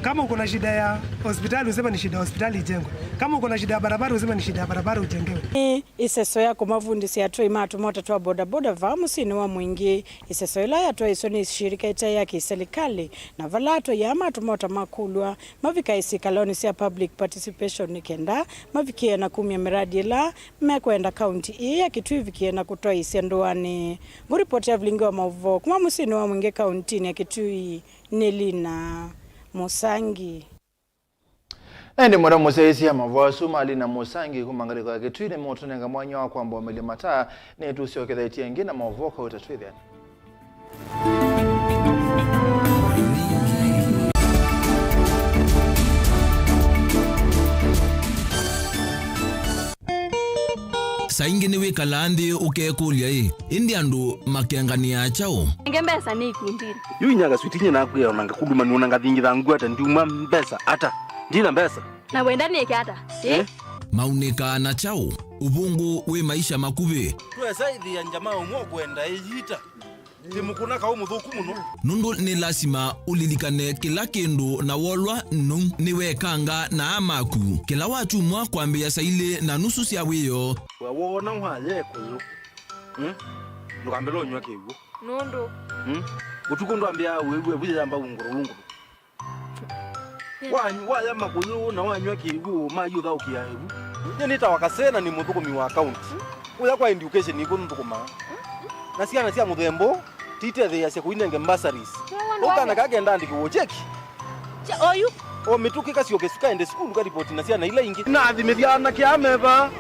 kama uko na shida ya hospitali, usema ni shida ya hospitali ijengwe. Kama uko na shida ya barabara, usema ni shida ya barabara ujengewe. Nĩ ĩseso ya kũmavundĩsya atwai ma tũmota twa bodaboda vaa mũsyĩnĩ wa Mwingi. Ĩseso ĩla yatwaĩĩswe nĩ shirika ĩtaĩ ya kĩselikalĩ, na vala atwai aa ma tũmota makũlw'a mavikae syĩkalonĩ sya public participation nĩ kenda mavikĩe na kumya mĩradi ĩla mekwenda kaunti ĩĩ ya Kitui ĩvikĩe na kũtwaĩĩsya ndũanĩ. Ngũripoti ya vilingi wa maũvoo kuma mũsyĩnĩ wa Mwingi kauntinĩ ya Kitui. Nĩ Lina Mũsangi. Na ĩndĩ mũndũ mũsyaĩĩsya maũvoo asu ma Lina Mũsangi kuma ngalĩko ya Kitui nĩmeũtũnenga mwanya wa kwamba ũmĩlya mataa, nĩtũsyokethetye ĩngĩ na maũvoo kauta twĩthĩane. Saa ingĩ nĩwĩkalaa nthĩ ũkekũlya-ĩ, ĩndĩ andũ makenganĩaa kyaũ? Nenge mbesa nĩ ikundinĩ. Yu inya kaswiti nye nakwĩa ona ngakuluma nĩ ona ngathingitha ngwata ndiuma mbesa ata. Ndina mbesa. Na wenda nĩke ata? Ĩ? Eh? Maunĩkaa na kyaũ? Ũvũngũ wĩ maisha makuvĩ. Twesa ĩthĩa njama ũmwe ũkwenda ĩyita. Ti mũkũna kaũ mũthũku mũno. Nũndũ nĩ lasima ũlilikane kĩla kĩndũ na wolwa nũu nĩwekanga na aa maku. Kĩla watumwa kwambĩĩa saa ilĩ na nusu sya wĩoo. We wona waya ĩkũyũ. Hmm? Ndũkambĩle ũnyw'a kĩw'ũ. Nũndũ? Hmm? Ũtukũ ndwambĩaa wĩw'e vu yĩyamba ungũrũ ungũrũ. Wa-, waya makũyũ na wanyw'a kĩw'ũ, mayũthaũkĩa ĩvu. Nyie nĩtawa Kasee na nĩ mũthũkũmi wa kaunti. Kũya kwa education nĩkw'o nthũkũmaa. Na syana sya mũthemba ũũ titetheeasya kũinenge bursaries. Ũkana kakenda andĩkĩw'o cheki. Oyu. O mĩtũkĩ kasyoke sukaende sukulu karipoti na syana ila ingĩ. Nathimĩthya anake ameva.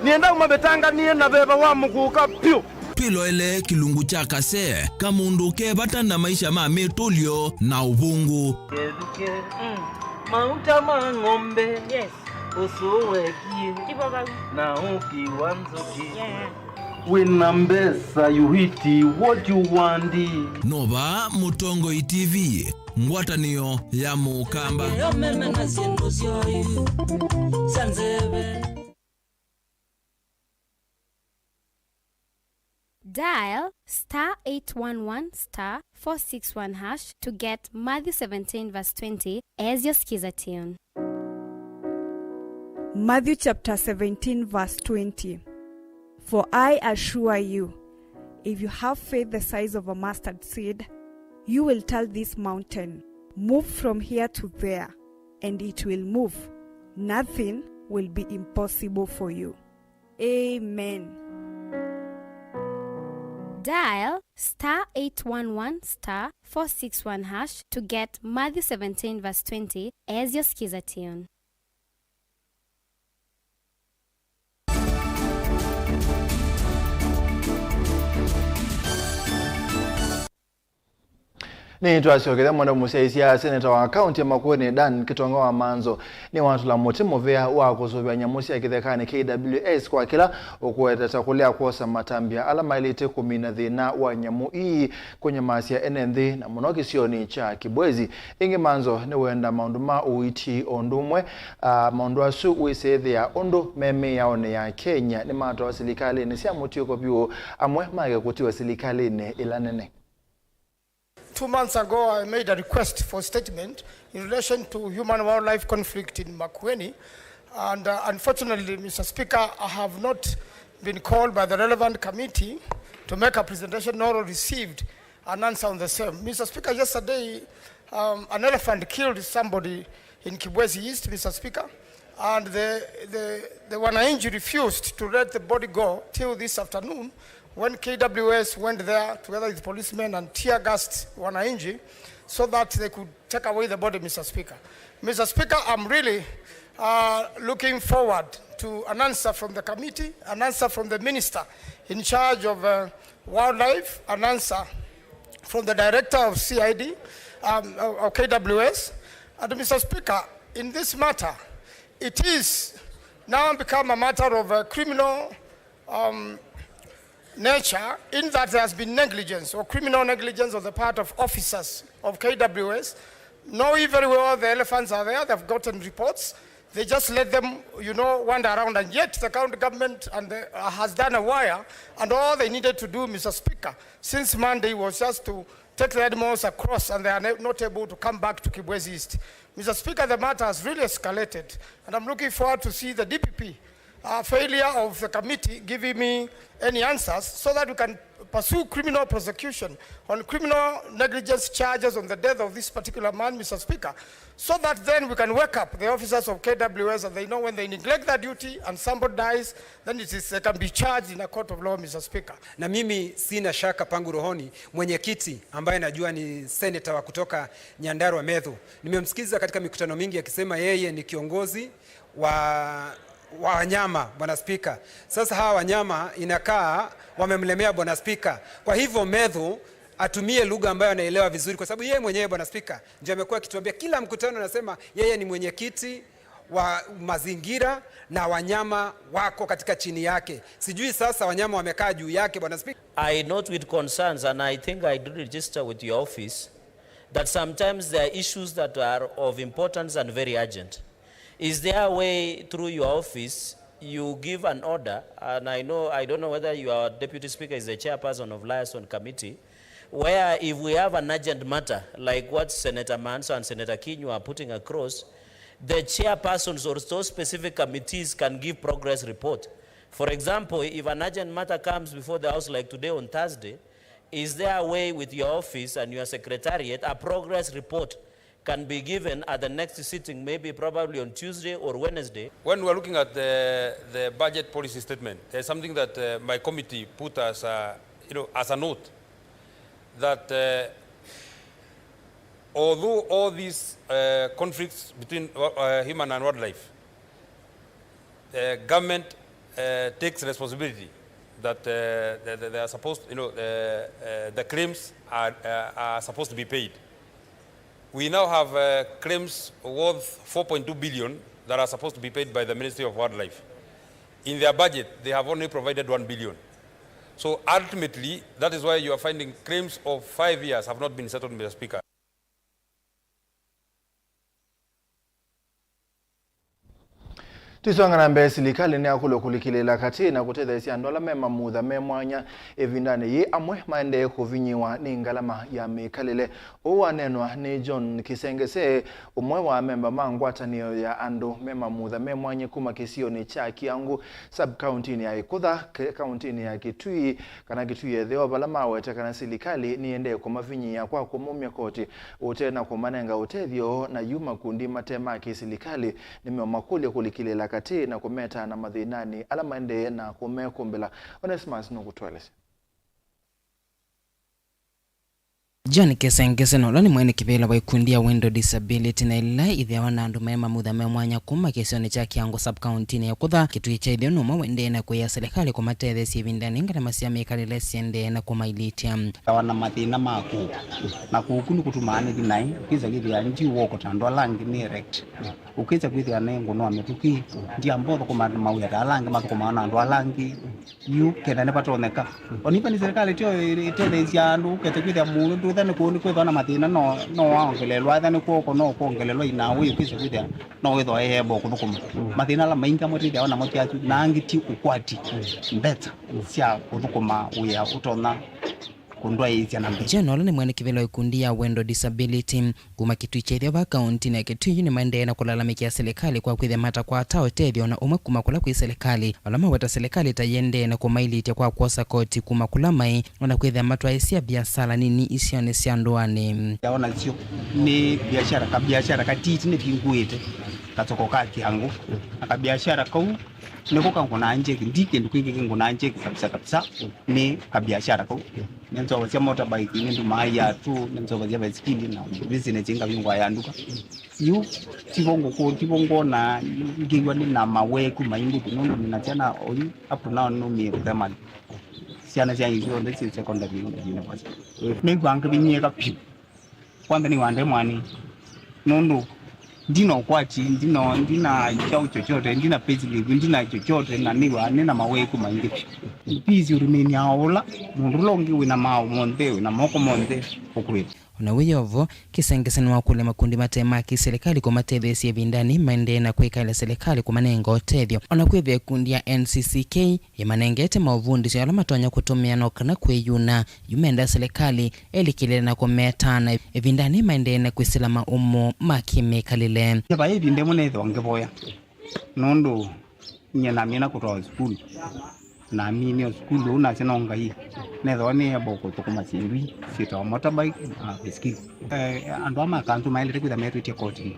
Nĩenda ũmavĩtanganĩe na veva wa mũkũka pyũ. Twĩloele kĩlungu kya Kasee, kamũndũ ke vata na maisha ma mĩtũlyo na ũvũngũ. Kethukĩ, mm, mauta ma ng'ombe, yes, ũsũũ wekie, ivo vau, na ũki wa nzũkĩ. Yeah. Wĩna mbesa, you eat what you want. Nova Mũtongoi T V, ngwatanĩo ya Mũkamba. Yo meme na syĩndũ syoyu sya nzeve. Dial star eight one one star four six one hash to get Matthew seventeen verse twenty as your skiza tune. Matthew chapter seventeen verse twenty. For I assure you, if you have faith the size of a mustard seed, you will tell this mountain, "Move from here to there," and it will move. Nothing will be impossible for you. Amen. Dial star eight one one star four six one hash to get Matthew seventeen verse twenty as your skiza tune. Nĩtwasyokethya mwenda mũsyaĩĩsya seneta wa kaunti ya Makueni Dan Kitonga wa Manzo nĩwatũla mũtĩ mũvea wa kũsũvĩa nyamũ sya kĩthekanĩ K W S kwa kĩla ũkũweta ta kũlea kwosa matambya ala maĩlĩte kũmina thĩna wa nyamũ ii kũnyamasya ene nthĩ na mũno kĩsionĩ kya Kibwezi. Ĩngĩ Manzo nĩwenda maũndũ ma ũiiti o ũndũ ũmwe, a, maũndũ asu wĩsĩĩthĩa ũndũ me mĩaonĩ ya Kenya nĩmatwawa silikalĩnĩ sya mũtiũko vyũ, amwe maeke kũtiwa silikalĩnĩ ĩla nene. two months ago, I made a request for statement in relation to human-wildlife conflict in Makueni. And, uh, unfortunately, Mister Speaker, I have not been called by the relevant committee to make a presentation nor received an answer on the same. Mister Speaker, yesterday, um, an elephant killed somebody in Kibwezi East, Mister Speaker, and the, the, the wananchi refused to let the body go till this afternoon when K W S went there together with policemen and tear gassed wananchi so that they could take away the body, Mister Speaker. Mister Speaker, I'm really, uh, looking forward to an answer from the committee, an answer from the minister in charge of, uh, wildlife, an answer from the director of C I D, um, of, of K W S. And Mister Speaker, in this matter, it is now become a matter of, uh, criminal, um, nature, in that there has been negligence or criminal negligence on the part of officers of K W S. Know very well the elephants are there, they've gotten reports. They just let them, you know, wander around, and yet the county government and the, uh, has done a wire, and all they needed to do, Mister Speaker, since Monday was just to take the animals across, and they are ne-, not able to come back to Kibwezi East. Mister Speaker, the matter has really escalated, and I'm looking forward to see the D P P, uh, failure of the committee giving me any answers so that we can pursue criminal prosecution on criminal negligence charges on the death of this particular man, Mister Speaker, so that then we can wake up the officers of K W S and they know when they neglect their duty and somebody dies, then it is, they can be charged in a court of law, Mister Speaker. Na mimi sina shaka pangu rohoni, mwenyekiti ambaye najua ni senator wa kutoka Nyandarua Methu, nimemsikiza katika mikutano mingi akisema yeye ni kiongozi wa, wa wanyama, Bwana Spika. Sasa hawa wanyama inakaa wamemlemea Bwana Spika. Kwa hivyo Methu atumie lugha ambayo anaelewa vizuri, kwa sababu yeye mwenyewe, Bwana Spika, ndio amekuwa akituambia kila mkutano, anasema yeye ni mwenyekiti wa mazingira na wanyama wako katika chini yake. Sijui sasa wanyama wamekaa juu yake, Bwana Spika. I note with concerns, and I think I do register with your office, that sometimes there are issues that are of importance and very urgent. Is there a way through your office you give an order, and I know, I don't know whether your deputy speaker is the chairperson of liaison committee, where if we have an urgent matter like what Senator Manso and Senator Kinyu are putting across, the chairpersons or those specific committees can give progress report. For example, if an urgent matter comes before the House like today on Thursday, is there a way with your office and your secretariat a progress report can be given at the next sitting, maybe probably on Tuesday or Wednesday? When we are looking at the, the budget policy statement, there's something that, uh, my committee put as a, you know, as a note that, uh, although all these, uh, conflicts between, uh, human and wildlife, uh, government, uh, takes responsibility that, uh, they, they are supposed, you know, uh, uh, the claims are, uh, are supposed to be paid. We now have, uh, claims worth four point two billion that are supposed to be paid by the Ministry of Wildlife. In their budget, they have only provided one billion. So ultimately, that is why you are finding claims of five years have not been settled, Mister Speaker. Tũisonga na mbee, silikalĩ nĩyakulw'a kũlikĩlĩĩla katĩ na kũtetheesya andũ ala me mamutha me mwanya ĩvindanĩ yĩĩ amwe maendee kũvinyĩĩwa nĩ ngalama ya mĩkalĩle. Ũu waneenwa nĩ John Kĩsengese, ũmwe wa amemba ma ngwatanĩo ya andũ me mamutha me mwanya kuma kĩsionĩ kya Kiangũ, sub-kauntinĩ ya Ĩkũtha, ke-, kauntinĩ ya Kitui, kana Kitui ya Ĩtheo, vala mawete kana silikalĩ nĩyendee kũmavinyĩĩa kwa kũmaumya koti ũte na kũmanenga ũtethyo, na yu makundi mate ma kĩsilikalĩ nĩmeũmakũlya kũlikĩlĩĩla katĩ na kũmeta na mathĩnanĩ ala maendee na kũmekũmbĩla. Onesmus nũkũtũelesya. John Kesengese, na ũla nĩ mwene kĩvĩla wa ikundi ya Window Disability, na ĩla ĩthĩawa na andũ me mamutha me mwanya kuma kĩsionĩ kya Kiangũ sub-kauntinĩ ya Ĩkũtha, Kitui kya Ĩtheo, nũmwe wendee na kũĩa silikalĩ kũmatetheesya ĩvindanĩ ngalama sya mĩkalĩle syendee na kũmailĩtya. Ĩthĩawa na mathĩna ma kũũ, na kũũ kũu nĩkũtumaa nĩthi naĩ, ũkĩsa kwĩthĩa ndi woko ta andũ ala angĩ, nĩ erect. Ũkĩsa kwĩthĩa nĩ ngũnũa mĩtũkĩ, ndiamba ũthũkũma mawĩa ta ala angĩ mathũkũmaa na andũ ala angĩ. Yu kenda nĩvatonyeka. O na even serikali tyo ĩtetheesya andũ, ũkete kwĩthĩa mũndũ ndwĩtha nĩ kũũ nĩ kwĩthwa na mathĩna, no, no waongelelwa, etha nĩ kw'oko, no kwongelelwa inaũ, yu ũkĩsa kwĩthĩa no wĩthwa e able kũthũkũma. Mathĩna ala maingĩ amwe twĩthĩawa namo ti asu, na angĩ ti ũkwati mbesa sya kũthũkũma wĩa ũtonya Kũndwaĩĩsya na mbee. John, ũla nĩ mwene kĩvĩla wa ikundi ya Wendo Disability kuma Kitui kya Ĩtheo va kauntinĩ ya Kitui, yu nĩmaendee na kũlalamĩkĩa silikalĩ kwa kwĩthĩa matakwata ũtethyo ona ũmwe kuma kũla kwĩ silikalĩ, vala maweta silikalĩ ta yĩendee na kũmailĩtya kwa kwosa koti kuma kũla maĩ, ona kwĩthĩa matwaĩĩsya viasala nini isionĩ sya ndũanĩ. Yaona syo nĩ biashara, kabiashara katiti nĩvingũĩte, kasoko ka kĩangũ, na kabiashara kau nĩko kangũnaa njeki, ndi kĩndũ kĩngĩ kĩngũnaa njeki kabisa kabisa, nĩ kabiashara kau. Nĩnzovasya motorbike, nĩndumaa iatũ, nĩnzovasya baisikili na business ĩngĩ ngavingũa ya nduka. Yu tivo ngũkũ, tivo ngona ngĩw'a nĩ na maweku maingĩ nũndũ nĩ na syana oyu up to now nũmie primary. Syana sya syonthe syĩ secondary university. Nĩw'aa ngĩvinyĩĩka vyũ. Kwanza nĩw'aa nde mwanĩe nũndũ ndina ũkwati, ndina, ndina kyaũ chochote, ndina payslip, ndina chochote, na nĩw'aa nĩ na maweku maingĩ vyũ. Fees ũrĩmĩnĩa o ũla mũndũ ũla ũngĩ wĩna maaũ monthe, wĩna moko monthe ũkwĩva. Ona wĩ o vo, Kĩsengese nĩwakũlya makundi mate ma kĩsilikalĩ kũmatetheesya ĩvindanĩ maendee na kwĩkaĩla silikalĩ kũmanenga ũtethyo. Ona kwĩthĩa ĩkundi ya N C C K yĩmanengete maũvundĩsyo ala matonya kũtũmĩa no kana kwĩyuna, yu menda silikalĩ ĩlikĩlĩle na kũmetaana ĩvindanĩ maendee na kwĩsĩla maũmo ma kĩmĩkalĩle. Vai ĩvinda ĩmwe nĩthĩwa ngĩvoya nũndũ nyie namina kũtwawa sukulu. Naminie sukulu ũu nasya no Ngai nethĩwa nĩ able kũthũkũma syĩndũ ii syĩtawa motorbike na baisikili. Eh, andũ aa ma kanzu maĩlĩte kwĩthĩa metwĩtye kotinĩ.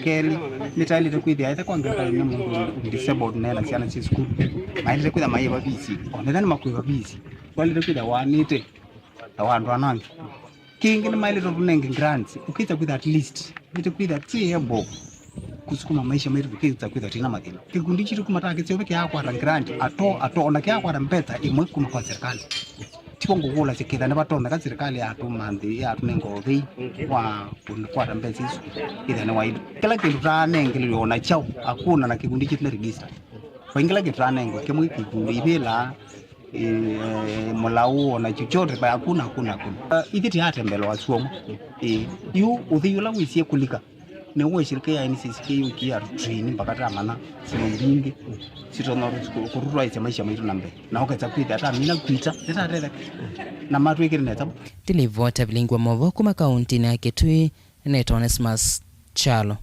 Kelĩ, nĩtaĩlĩte kwĩthĩa ethe kwa ngewa nĩ mũndũ disabled na ena syana syĩ sukulu, maĩlĩte kwĩthĩa maĩva visi, onetha nĩmakwĩva visi, twaĩlĩte kwĩthĩa waanĩte ta wa andũ ana angĩ. Kĩngĩ nĩmaĩlĩte tũnenge grants, ũkĩsa kwĩthĩa at least nĩtũkwĩthĩa twĩ able kũsukuma maisha maitũ tũkĩsa kwĩthĩa twĩna mathĩna. Kĩkundi kĩtũ kuma takĩsyo kĩakwata grant ato ato ona kĩakwata mbesa ĩmwe kuma kwa serikali. Tivo ngũkũlasya kĩtha nĩvatonyeka serikali yatũma nthĩ yatũnenga ũthei wa kũkwata mbesa isu ĩthĩanĩ waitũ. Kĩla kĩndũ taanengelelwe ona kyaũ, hakuna na kĩkundi kĩtũ nĩ register. Vaingĩla kĩtũ taanengwe kĩmwe kĩkundi ivĩla, eh, mũlaũ ona chochote, hakuna, hakuna, hakuna. Ah, ithyĩ tiatembelewa suomu. Eh, yu ũthei ũla wĩsie kũlika nĩ ũĩ shirika ya N C C K yũkie ya train mpaka tamana syĩndũ mbingĩ sitonya kũtũtwaĩsya maisha maitũ na mbee, na ũkesa kwĩthĩa tamina kwita nĩtatetheka na matwĩkĩte nesa. Ndilivota vilingi wa movo kuma kauntinĩ ya Kitui, nĩnaitwa Onesmus Kyalo.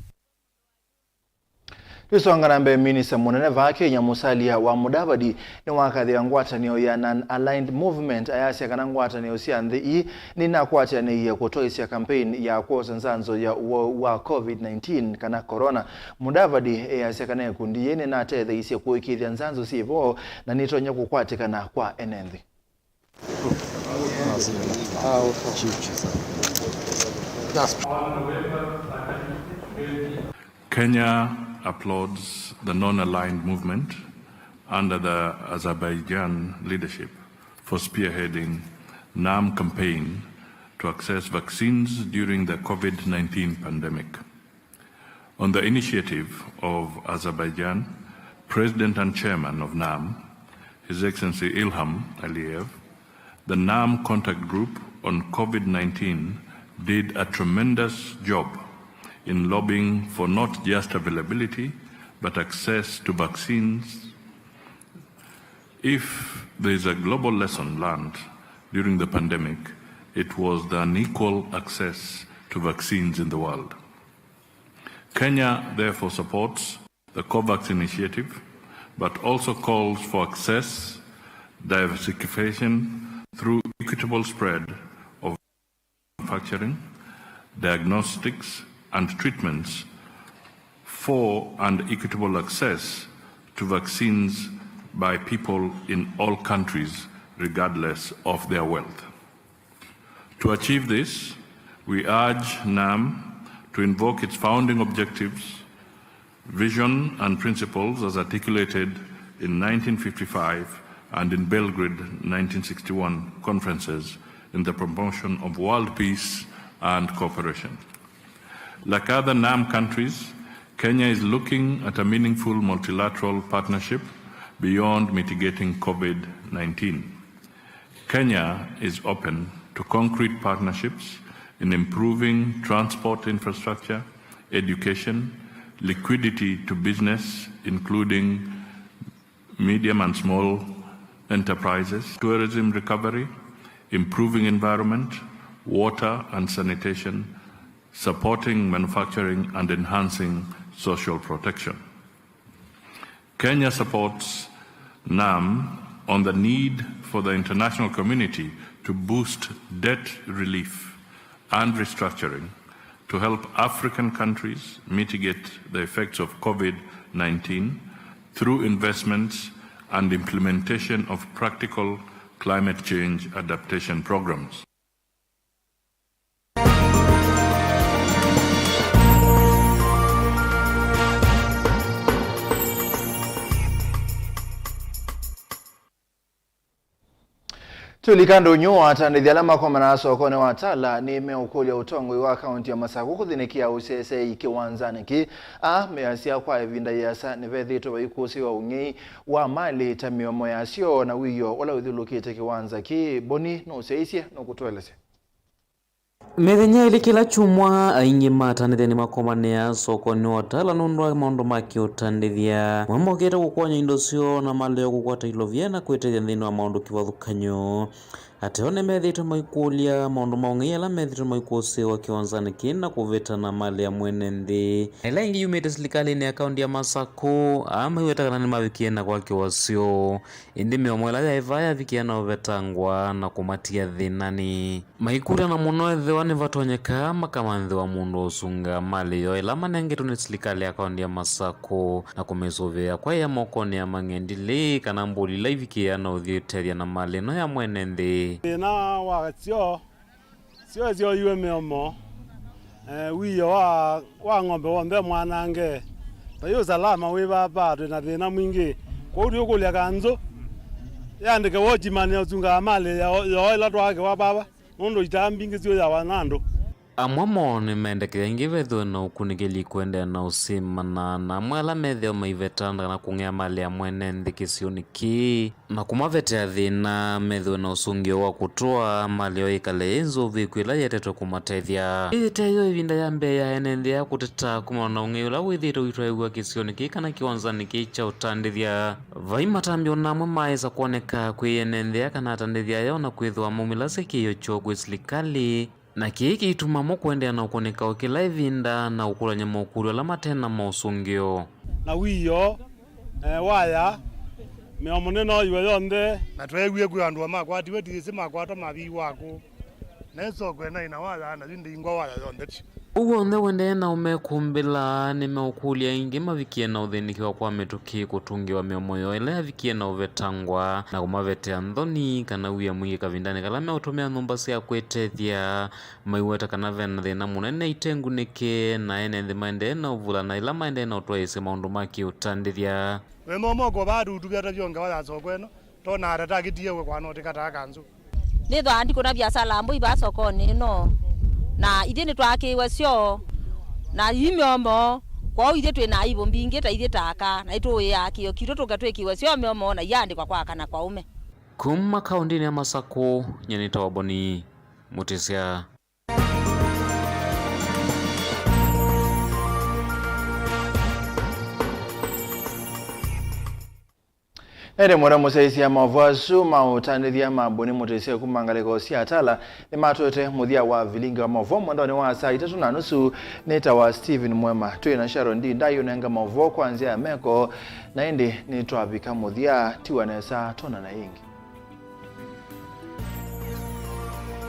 Tũisonga na mbee, minista mũnene vaa Kenya Musalia wa Mudavadi nĩwakathĩa ngwatanĩo ya Non-Aligned Movement, ayasya kana ngwatanĩo sya nthĩ ii nĩnakwatĩanĩie kũtwaĩsya campaign ya kwosa nzanzo ya ũwau wa COVID nineteen kana corona. Mudavadi eyasya kana ĩkundi yĩĩ nĩnatetheeisye kũĩkĩĩthya nzanzo syĩ vo na nĩtonya kũkwatĩkana kwa ene nthĩ. Kenya applauds the Non-Aligned Movement under the Azerbaijan leadership for spearheading NAM campaign to access vaccines during the COVID nineteen pandemic. On the initiative of Azerbaijan, President and Chairman of NAM, His Excellency Ilham Aliyev, the NAM Contact Group on COVID nineteen did a tremendous job in lobbying for not just availability, but access to vaccines. If there is a global lesson learned during the pandemic, it was the unequal access to vaccines in the world. Kenya therefore supports the COVAX initiative, but also calls for access diversification through equitable spread of manufacturing, diagnostics, and treatments for and equitable access to vaccines by people in all countries, regardless of their wealth. To achieve this, we urge NAM to invoke its founding objectives, vision and principles as articulated in nineteen fifty-five and in Belgrade nineteen sixty-one conferences in the promotion of world peace and cooperation. Like other NAM countries, Kenya is looking at a meaningful multilateral partnership beyond mitigating COVID nineteen. Kenya is open to concrete partnerships in improving transport infrastructure, education, liquidity to business, including medium and small enterprises, tourism recovery, improving environment, water and sanitation, supporting manufacturing and enhancing social protection. Kenya supports NAM on the need for the international community to boost debt relief and restructuring to help African countries mitigate the effects of COVID nineteen through investments and implementation of practical climate change adaptation programs. Tũlika ndũnyũ wa atandĩthya ala makomanaa sokonĩ wa Tala nĩmeũkũlya ũtongoi wa kaunti ya Masakũ kũthĩnĩkĩa ũseseei kĩwanzanĩ kĩĩ. Aa measya kwa ĩvinda yĩasa nĩvethĩĩtwe vaikũsĩwa ũng'ei wa malĩ ta mĩomo ya syoo na wĩoo ũla ũthyũlũkĩte kĩwanza kĩĩ. Boni nũsyaisye nũkũtũelesya. Mĩthenya ĩlĩ kĩla kyumwa, aingĩ ma atandĩthya nĩmakomanĩaa sokonĩ wa Tala nũndũ wa maũndũ ma kĩũtandĩthya. Amwe mokĩte kũkwany'a indo syoo na malĩ yoo kũkwata ilovia na kwĩtethya nthĩnĩ wa maũndũ kĩvathũkany'o. Ateo nĩmethĩĩtwe maikũlya maũndũ ma ũng'ei ala methĩĩtwe maikũsĩĩwa kĩwanzanĩ kĩĩ na kũvĩtana malĩ ya mwene nthĩ. Na ĩla ĩngĩ yumĩte silikalĩnĩ ya kaunti ya Masakũ, aa maiweta kana nĩmavikie na kwakĩwa syoo. Ĩndĩ mĩomo ĩla yaĩ vaa yavikie na ũvetangwa na kũmatia thĩnanĩ. Maikũlana mũno ethĩwa nĩvatonyeka makamanthĩwa mũndũ ũsungaa malĩ yoo ĩla manengetwe nĩ silikalĩ ya kaunti ya Masakũ na kũmĩsũvĩĩa kwaĩa mokonĩ ya mang'endilĩ kana mbũli ila ivikĩĩa na ũthiĩ ũtethya na malĩ ĩno ya mwene nthĩ. Thĩna wa syoo, syoo syoiwe mĩomo, eh, wĩoo wa, wa ng'ombe w'onthe mwanange. Vai ũsalama wĩ vaa, twĩ na thĩna mwingĩ. Kwoou tũikũlya kanzũ yĩandĩke watchman ũsungaa malĩ yoo, yoo ĩla twakĩwa vava, nũndũ itaa mbingĩ syũyawa na andũ. Amwe moo nĩmendekethya ĩngĩ vethĩwe na ũkunĩkĩli kũendeea na ũsĩmana na amwe ala methĩawa maivetana kana kũng'ea malĩ ya mwene nthĩ kĩsionĩ kĩĩ na kũmavetea thĩna methĩwe na ũsũngĩo wa kũtũa malĩ yoo ĩkale yĩ nzũvĩku ĩla yetetwe kũmatethya. Ĩĩ yĩte yo ĩvinda ya mbee ya ene nthĩ aa kũteta kumana na ũng'ei ũla wĩthĩĩtwe ũitwaĩw'a kĩsionĩ kĩĩ kana kĩwanzanĩ kĩĩ kya ũtandĩthya. Vai matambya o na amwe maaĩsa kwoneka kwĩ ene nthĩ aa kana atandĩthya yoo na kwĩthĩwa maumĩlasya kĩĩo kyoo kwĩ silikalĩ. Na kĩĩ kĩituma mo kũendeea na ũkũnĩka o kĩla ĩvinda na ũkũlany'a mokũlyo ala mate na mosũngĩo. Na wĩoo, eh, waya, mĩomo nĩnoiwe yonthe. Na tweewie kwĩ andũ makwatiwe tiĩsĩ makwatwa maviiwa akũũ. Na ĩsokwe naĩ na waya, na yu ndĩingwa waya yonthe vyũ. Ũu w'onthe ũendeee na ũmekũmbĩla, nĩmeũkũlya ĩngĩ mavikie na ũthĩnĩkĩwa kwa mĩtũkĩ kũtũngĩwa mĩomo yoo ĩla yavikie na ũvetangwa, na kũmavetea nthoni kana wia mwingĩ kavindanĩ kala meũtũmĩa nyũmba sya kwĩtethya. Maiweta kana ve na thĩna mũnene ite ngunĩke, na ene nthĩ maendee na ũvulana ĩla maendee na ũtwaĩĩsya maũndũ ma kĩũtandĩthya. Wĩmomoko vaa tũtuvĩte vyongewa ya soko ĩno, tonaa tata akĩtie we kwanotĩka taa kanzũ. Nĩthwaa ndikũna viasala mbũi vaa sokonĩ ĩno, na ithyĩ nĩtwaakĩĩwe syoo na ii mĩomo, kwoou ithyĩ twĩ na aivũ mbingĩ ta ithyĩ ta aka, na nĩtũũĩaa kĩĩo kitũ tũke twĩkĩwe syoo mĩomo na iandĩkwa kwa aka na kwa aũme. Kuma kaũndĩnĩ ya Masakũ, nyie nĩtawa Boni Mũtĩsya. Na ĩndĩ mũndũ mũsyaĩĩsya maũvoo asu ma ũtandĩthya ma Boni Mũtĩsya kuma ngalĩko sya Tala nĩmatũete mũthya wa vilingi wa maũvoo mwendaonĩ wa saa itatũ na nusu. Nĩtawa Stephen Mwema. Twĩ na Sharon D. Ndai ũnenga maũvoo kwa nzĩa ya meko, na ĩndĩ nĩtwavika mũthya. Tiwa nesa, twonana ĩngĩ.